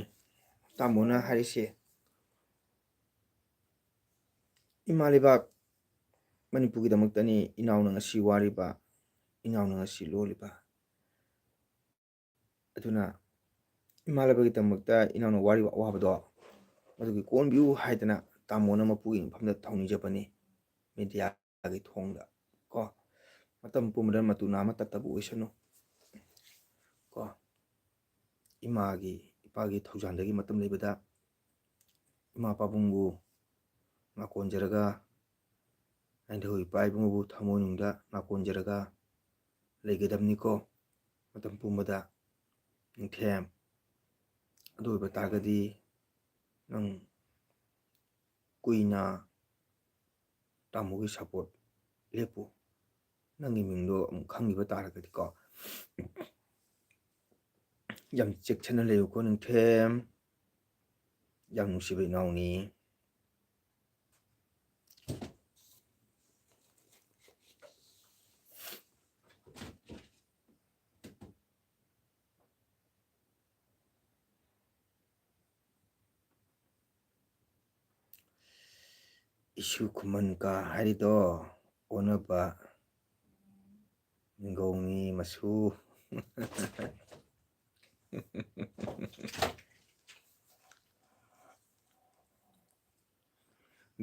ꯇꯥꯃꯣꯅ ꯍꯥꯏꯔꯤꯁꯦ꯫ ꯏꯃꯥ ꯂꯩꯕꯥꯛ ꯃꯅꯤꯄꯨꯔꯒꯤꯗꯃꯛꯇꯅꯤ ꯏꯅꯥꯎꯅ ꯉꯁꯤ ꯋꯥꯔꯤꯕ, ꯏꯅꯥꯎꯅ ꯉꯁꯤ ꯂꯣꯜꯂꯤꯕ꯫ ꯑꯗꯨꯅ ꯏꯃꯥ ꯂꯩꯕꯥꯛꯀꯤꯗꯃꯛꯇ ꯏꯅꯥꯎꯅ ꯋꯥꯔꯤꯕ ꯑꯋꯥꯕꯗꯣ, ꯃꯗꯨꯒꯤ ꯀꯣꯟꯕꯤꯌꯨ ꯍꯥꯏꯗꯅ ꯇꯥꯃꯣꯅ ꯃꯄꯨꯒꯤ ꯃꯐꯝꯗ ꯊꯧꯅꯤꯖꯕꯅꯤ꯫ ꯃꯦꯗꯤꯌꯥꯒꯤ ꯊꯣꯡꯗ ꯀꯣ, ꯃꯇꯝ ꯄꯨꯝꯕꯗ ꯃꯇꯨ ꯅꯥꯝꯃ ꯇꯠꯇꯕ ꯑꯣꯏꯁꯅꯨ ꯀꯣ꯫ ꯏꯃꯥꯒꯤ, ꯏꯄꯥꯒꯤ ꯊꯧꯖꯥꯟꯗꯒꯤ ꯃꯇꯝ ꯂꯩꯕꯗ ꯏꯃꯥ ꯄꯥꯕꯨꯡꯕꯨ ꯅꯥꯀꯣꯟꯖꯔꯒ, ꯅꯥꯏꯊꯣꯏ ꯏꯄꯥ ꯏꯕꯨꯡꯉꯣꯕꯨ ꯊꯃꯣꯏꯅꯨꯡꯗ ꯅꯥꯀꯣꯟꯖꯔꯒ ꯂꯩꯒꯗꯕꯅꯤꯀꯣ꯫ ꯃꯇꯝ ꯄꯨꯝꯕꯗ ꯅꯤꯡꯊꯦꯝ꯫ ꯑꯗꯨ ꯑꯣꯏꯕ ꯇꯥꯔꯒꯗꯤ ꯅꯪ ꯀꯨꯏꯅ ꯇꯥꯃꯣꯒꯤ support ꯂꯦꯞꯄꯨ꯫ ꯅꯪꯒꯤ ꯃꯤꯡꯗꯣ ꯑꯃꯨꯛ ꯈꯪꯈꯤꯕ ꯇꯥꯔꯒꯗꯤꯀꯣ꯫ ꯌꯥꯝ ꯆꯦꯛꯁꯤꯟꯅ ꯂꯩꯌꯨꯀꯣ ꯅꯤꯡꯊꯦꯝ꯫ ꯌꯥꯝ ꯅꯨꯡꯁꯤꯕ ꯏꯅꯥꯎꯅꯤ꯫ ꯏꯁꯨ ꯈꯨꯃꯟ ꯀꯥ ꯍꯥꯏꯔꯤꯗꯣ ꯑꯣꯟꯅꯕ ꯃꯤꯡꯒꯧꯅꯤ ꯃꯁꯨ꯫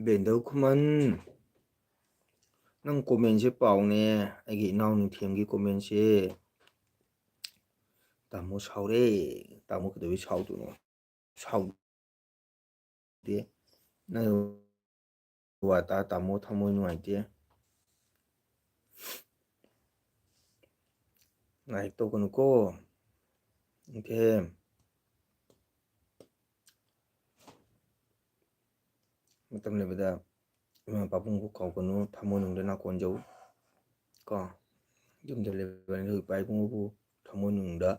ꯕꯦꯟꯗꯧ ꯈꯨꯃꯟ, ꯅꯪ comment ꯁꯦ ꯄꯥꯎꯅꯦ, ꯑꯩꯒꯤ ꯏꯅꯥꯎ ꯅꯤꯡꯊꯦꯝꯒꯤ comment ꯁꯦ꯫ ꯇꯥꯃꯣ ꯁꯥꯎꯔꯦ꯫ ꯇꯥꯃꯣ ꯀꯩꯗꯧꯕꯩ ꯁꯥꯎꯗꯣꯏꯅꯣ? ꯁꯥꯎꯗꯦ꯫ ꯅꯪ ꯋꯥ ꯇꯥ ꯇꯥꯃꯣ ꯊꯃꯣꯏ ꯅꯨꯡꯉꯥꯏꯇꯦ꯫ ꯂꯥꯏꯛ ꯇꯧꯒꯅꯨꯀꯣ꯫ ꯅꯤꯡꯊꯦꯝ꯫ ꯃꯇꯝ ꯂꯩꯕꯗ ꯏꯃꯥ ꯄꯥꯕꯨꯡꯕꯨ ꯀꯥꯎꯒꯅꯨ, ꯊꯃꯣꯏꯅꯨꯡꯗ ꯅꯥꯀꯣꯟꯖꯧ꯫ ꯀꯣ, ꯌꯨꯝꯗ ꯂꯩꯕ ꯅꯪꯒꯤ ꯏꯄꯥ ꯏꯕꯨꯡꯉꯣꯕꯨ ꯊꯃꯣꯏꯅꯨꯡꯗ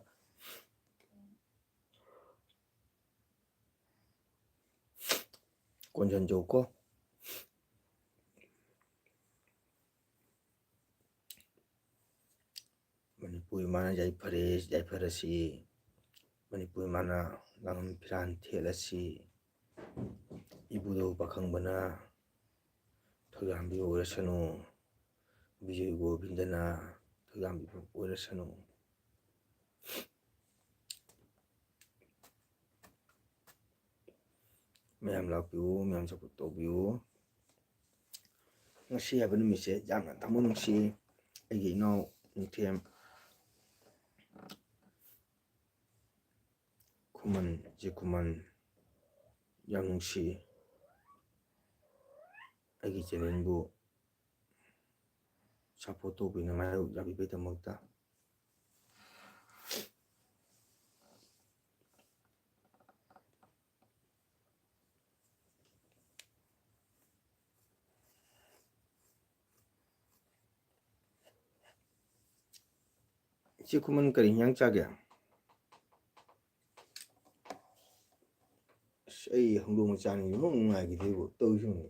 ꯀꯣꯟꯁꯤꯟꯖꯧ ꯀꯣ꯫ ꯃꯅꯤꯄꯨꯔ ꯏꯃꯥꯅ ꯌꯥꯏꯐꯔꯦ, ꯌꯥꯏꯐꯔꯁꯤ꯫ ꯃꯅꯤꯄꯨꯔ ꯏꯃꯥꯅ ꯂꯥꯡꯕꯟ ꯐꯤꯔꯥꯟ ꯊꯦꯠꯂꯁꯤ꯫ ꯏꯕꯨꯙꯧ ꯄꯥꯈꯪꯕꯅ ꯊꯧꯖꯥꯟꯕꯤꯕ ꯑꯣꯏꯔꯁꯅꯨ꯫ ꯕꯤꯖꯣꯏ ꯒꯣꯕꯤꯟꯗꯅ ꯊꯧꯖꯥꯟꯕꯤꯕ ꯑꯣꯏꯔꯁꯅꯨ꯫ ꯃꯌꯥꯝ ꯂꯥꯛꯄꯤꯌꯨ, ꯃꯌꯥꯝ support ꯇꯧꯕꯤꯌꯨ꯫ ꯉꯁꯤ ꯍꯥꯏꯕ ꯅꯨꯃꯤꯠꯁꯦ ꯌꯥꯝꯅ ꯊꯃꯣꯏ ꯅꯨꯡꯁꯤ꯫ ꯑꯩꯒꯤ ꯏꯅꯥꯎ ꯅꯤꯡꯊꯦꯝ ꯈꯨꯃꯟ, ꯖꯦ ꯈꯨꯃꯟ, ꯌꯥꯝ ꯅꯨꯡꯁꯤ꯫ ꯑꯩꯒꯤ channel ꯕꯨ support ꯇꯧꯕꯤꯅꯉꯥꯏ ꯌꯥꯕꯤꯕꯒꯤꯗꯃꯛꯇ꯫ ꯏꯆꯦ ꯈꯨꯃꯟ, ꯀꯔꯤ ꯍꯤꯟꯖꯥꯡ ꯆꯥꯒꯦ? ꯑꯁ, ꯑꯩ ꯍꯧꯗꯣꯡ ꯃꯆꯥꯅꯤ ꯏꯃꯨꯡ ꯅꯨꯡꯉꯥꯏꯈꯤꯗꯦꯕꯨ ꯇꯧꯔꯤꯁꯤꯡꯁꯦ꯫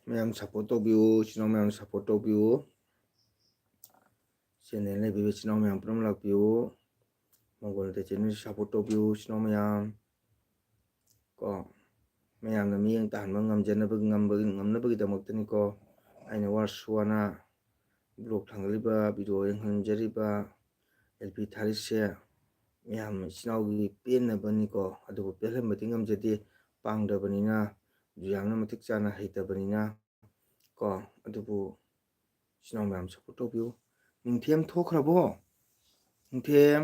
ꯃꯌꯥꯝ support ꯇꯧꯕꯤꯌꯨ, ꯏꯆꯤꯟ ꯏꯅꯥꯎ ꯃꯌꯥꯝ support ꯇꯧꯕꯤꯌꯨ꯫ Channel ꯂꯩꯕꯤꯕ ꯏꯆꯤꯟ ꯏꯅꯥꯎ ꯃꯌꯥꯝ ꯄꯨꯝꯅꯃꯛ ꯂꯥꯛꯄꯤꯌꯨ꯫ ꯃꯪꯒꯣꯜ ꯅꯠꯇꯦ channel support ꯇꯧꯕꯤꯌꯨ, ꯏꯆꯤꯟ ꯏꯅꯥꯎ ꯃꯌꯥꯝ꯫ ꯀꯣ, ꯃꯌꯥꯝꯅ ꯃꯤꯠꯌꯦꯡ ꯇꯥꯍꯟꯕ ꯉꯝꯖꯅꯕꯒꯤ, ꯉꯝꯕꯒꯤ, ꯉꯝꯅꯕꯒꯤꯗꯃꯛꯇꯅꯤꯀꯣ ꯑꯩꯅ ꯋꯥꯔꯁꯨ ꯋꯥꯅ vlog ꯊꯥꯡꯒꯠꯂꯤꯕ, video ꯌꯦꯡꯍꯟꯖꯔꯤꯕ, L P ꯊꯥꯔꯤꯁꯦ ꯃꯌꯥꯝ ꯏꯆꯤꯟ ꯏꯅꯥꯎꯒꯤ ꯄꯦꯟꯅꯕꯅꯤꯀꯣ꯫ ꯑꯗꯨꯕꯨ ꯄꯦꯜꯍꯟꯕꯗꯤ ꯉꯝꯖꯗꯦ, ꯄꯥꯡꯗꯕꯅꯤꯅ, ꯌꯥꯝꯅ ꯃꯇꯤꯛ ꯆꯥꯅ ꯍꯩꯇꯕꯅꯤꯅ ꯀꯣ꯫ ꯑꯗꯨꯕꯨ ꯏꯆꯤꯟ ꯏꯅꯥꯎ ꯃꯌꯥꯝ support ꯇꯧꯕꯤꯌꯨ꯫ ꯅꯤꯡꯊꯦꯝ ꯊꯣꯛꯈ꯭ꯔꯕꯣ? ꯅꯤꯡꯊꯦꯝ,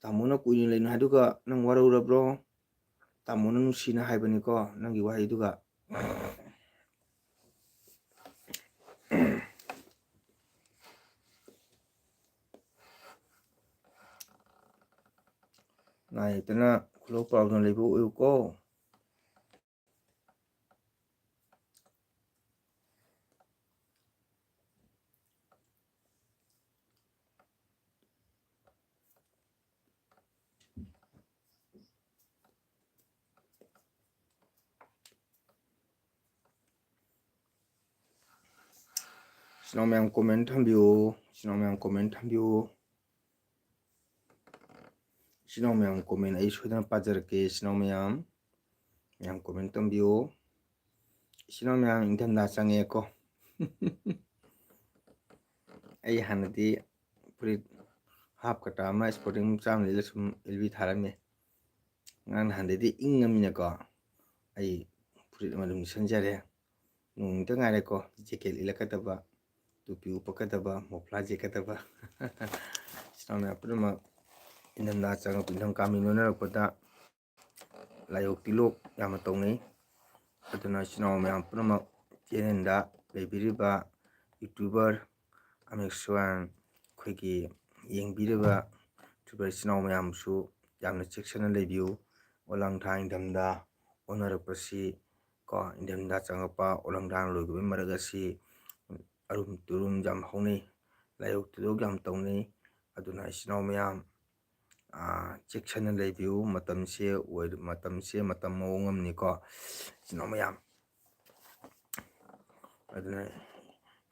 ꯇꯥꯃꯣꯅ ꯀꯨꯏꯅ ꯂꯩꯅꯨ ꯍꯥꯏꯗꯨꯒ ꯅꯪ ꯋꯥꯔꯧꯔꯕ꯭ꯔꯣ? ꯇꯥꯃꯣꯅ ꯅꯨꯡꯁꯤꯅ ꯍꯥꯏꯕꯅꯤꯀꯣ ꯅꯪꯒꯤ ꯋꯥꯍꯩꯗꯨꯒ꯫ ꯅꯥ ꯌꯦꯛꯇꯅ ꯈꯨꯂꯧ ꯄꯥꯎꯗꯅ ꯂꯩꯕ ꯑꯣꯏꯌꯨꯀꯣ꯫ ꯏꯆꯤꯟ ꯏꯅꯥꯎ ꯃꯌꯥꯝ comment ꯊꯝꯕꯤꯌꯨ꯫ ꯏꯆꯤꯟ ꯏꯅꯥꯎ ꯃꯌꯥꯝ comment ꯊꯝꯕꯤꯌꯨ꯫ ꯏꯆꯤꯟ ꯏꯅꯥꯎ ꯃꯌꯥꯝ comment ꯑꯩ ꯁꯣꯏꯗꯅ ꯄꯥꯖꯔꯛꯀꯦ꯫ ꯏꯆꯤꯟ ꯏꯅꯥꯎ ꯃꯌꯥꯝ, ꯃꯌꯥꯝ comment ꯊꯝꯕꯤꯌꯨ꯫ ꯏꯆꯤꯟ ꯏꯅꯥꯎ ꯃꯌꯥꯝ, ꯏꯪꯊꯝꯊꯥ ꯆꯪꯉꯛꯑꯦꯀꯣ꯫ ꯑꯩ ꯍꯥꯟꯅꯗꯤ ꯐꯨꯔꯤꯠ half ꯀꯇꯥ ꯑꯃ, sporting ꯃꯆꯥ ꯑꯃ ꯂꯤꯠꯂ ꯁꯨꯝ L P ꯊꯥꯔꯝꯃꯦ꯫ ꯉꯔꯥꯡ ꯅꯍꯥꯟꯗꯩꯗꯤ ꯏꯪꯉꯃꯤꯅꯀꯣ, ꯑꯩ ꯐꯨꯔꯤꯠ ꯑꯃ ꯑꯗꯨꯝ ꯂꯤꯠꯁꯟꯖꯔꯦ꯫ ꯅꯣꯡ ꯅꯤꯅꯤꯇ ꯉꯥꯏꯔꯦꯀꯣ, jacket ꯂꯤꯠꯂꯛꯀꯗꯕ, ꯇꯨꯄꯤ ꯎꯞꯄꯛꯀꯗꯕ, ꯃꯣꯐ꯭ꯂꯥ ꯌꯦꯠꯀꯗꯕ꯫ ꯏꯆꯤꯟ ꯏꯅꯥꯎ ꯃꯌꯥꯝ ꯄꯨꯝꯅꯃꯛ, ꯏꯪꯊꯝꯊꯥ ꯆꯪꯉꯛꯄ, ꯏꯪꯊꯝ ꯀꯥꯡ ꯂꯣꯟꯅꯔꯛꯄꯗ ꯂꯥꯏꯌꯣꯛ ꯇꯤꯂꯣꯛ ꯌꯥꯝꯅ ꯇꯧꯅꯩ꯫ ꯑꯗꯨꯅ ꯏꯆꯤꯟ ꯏꯅꯥꯎ ꯃꯌꯥꯝ ꯄꯨꯝꯅꯃꯛ, channelꯗ ꯂꯩꯕꯤꯔꯤꯕ YouTuber ꯑꯃꯁꯨꯡ ꯑꯩꯈꯣꯏꯒꯤ ꯌꯦꯡꯕꯤꯔꯤꯕ YouTuber ꯏꯆꯤꯟ ꯏꯅꯥꯎ ꯃꯌꯥꯝꯁꯨ ꯌꯥꯝꯅ ꯆꯦꯛꯁꯤꯟꯅ ꯂꯩꯕꯤꯌꯨ꯫ ꯑꯣꯂꯪꯊꯥ ꯏꯪꯊꯝꯊꯥ ꯑꯣꯟꯅꯔꯛꯄꯁꯤ ꯀꯣ, ꯏꯪꯊꯝꯊꯥ ꯆꯪꯉꯛꯄ, ꯑꯣꯂꯪꯊꯥ ꯂꯣꯏꯈꯤꯕꯒꯤ ꯃꯔꯛ ꯑꯁꯤ ꯑꯔꯨꯝ ꯇꯨꯔꯨꯝ ꯌꯥꯝ ꯍꯧꯅꯩ, ꯂꯥꯏꯌꯣꯛ ꯇꯤꯂꯣꯛ ꯌꯥꯝ ꯇꯧꯅꯩ꯫ ꯑꯗꯨꯅ ꯏꯆꯤꯟ ꯏꯅꯥꯎ ꯃꯌꯥꯝ, ꯆꯦꯛꯁꯤꯟꯅ ꯂꯩꯕꯤꯌꯨ꯫ ꯃꯇꯝꯁꯦ ꯑꯣꯏ-, ꯃꯇꯝꯁꯦ ꯃꯇꯝ ꯃꯑꯣꯡ ꯑꯃꯅꯤꯀꯣ, ꯏꯆꯤꯟ ꯏꯅꯥꯎ ꯃꯌꯥꯝ꯫ ꯑꯗꯨꯅ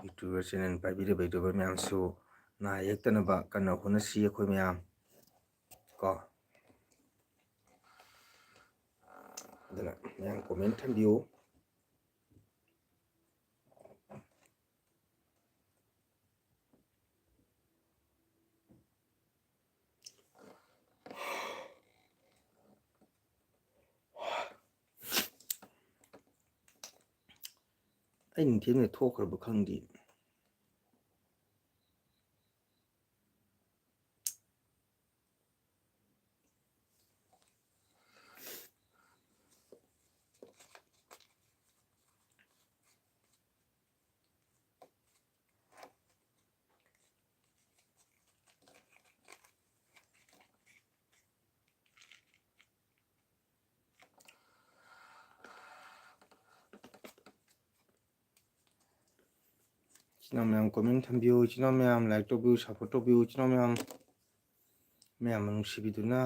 YouTuber channel ꯄꯥꯏꯕꯤꯔꯤꯕ YouTuber ꯃꯌꯥꯝꯁꯨ ꯅꯥ ꯌꯦꯛꯇꯅꯕ ꯀꯟꯅ ꯍꯣꯠꯅꯁꯤ ꯑꯩꯈꯣꯏ ꯃꯌꯥꯝ ꯀꯣ꯫ ꯑꯗꯨꯅ ꯃꯌꯥꯝ comment ꯊꯝꯕꯤꯌꯨ꯫ ꯑꯩ ꯅꯤꯡꯊꯦꯝꯅ ꯊꯣꯛꯈ꯭ꯔꯕ ꯈꯪꯗꯦ꯫ ꯏꯆꯤꯟ ꯏꯅꯥꯎ ꯃꯌꯥꯝ comment ꯊꯝꯕꯤꯌꯨ, ꯏꯆꯤꯟ ꯏꯅꯥꯎ ꯃꯌꯥꯝ like ꯇꯧꯕꯤꯌꯨ, support ꯇꯧꯕꯤꯌꯨ, ꯏꯆꯤꯟ ꯏꯅꯥꯎ ꯃꯌꯥꯝ, ꯃꯌꯥꯝꯅ ꯅꯨꯡꯁꯤꯕꯤꯗꯨꯅ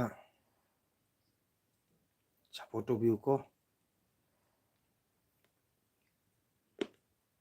support ꯇꯧꯕꯤꯌꯨꯀꯣ꯫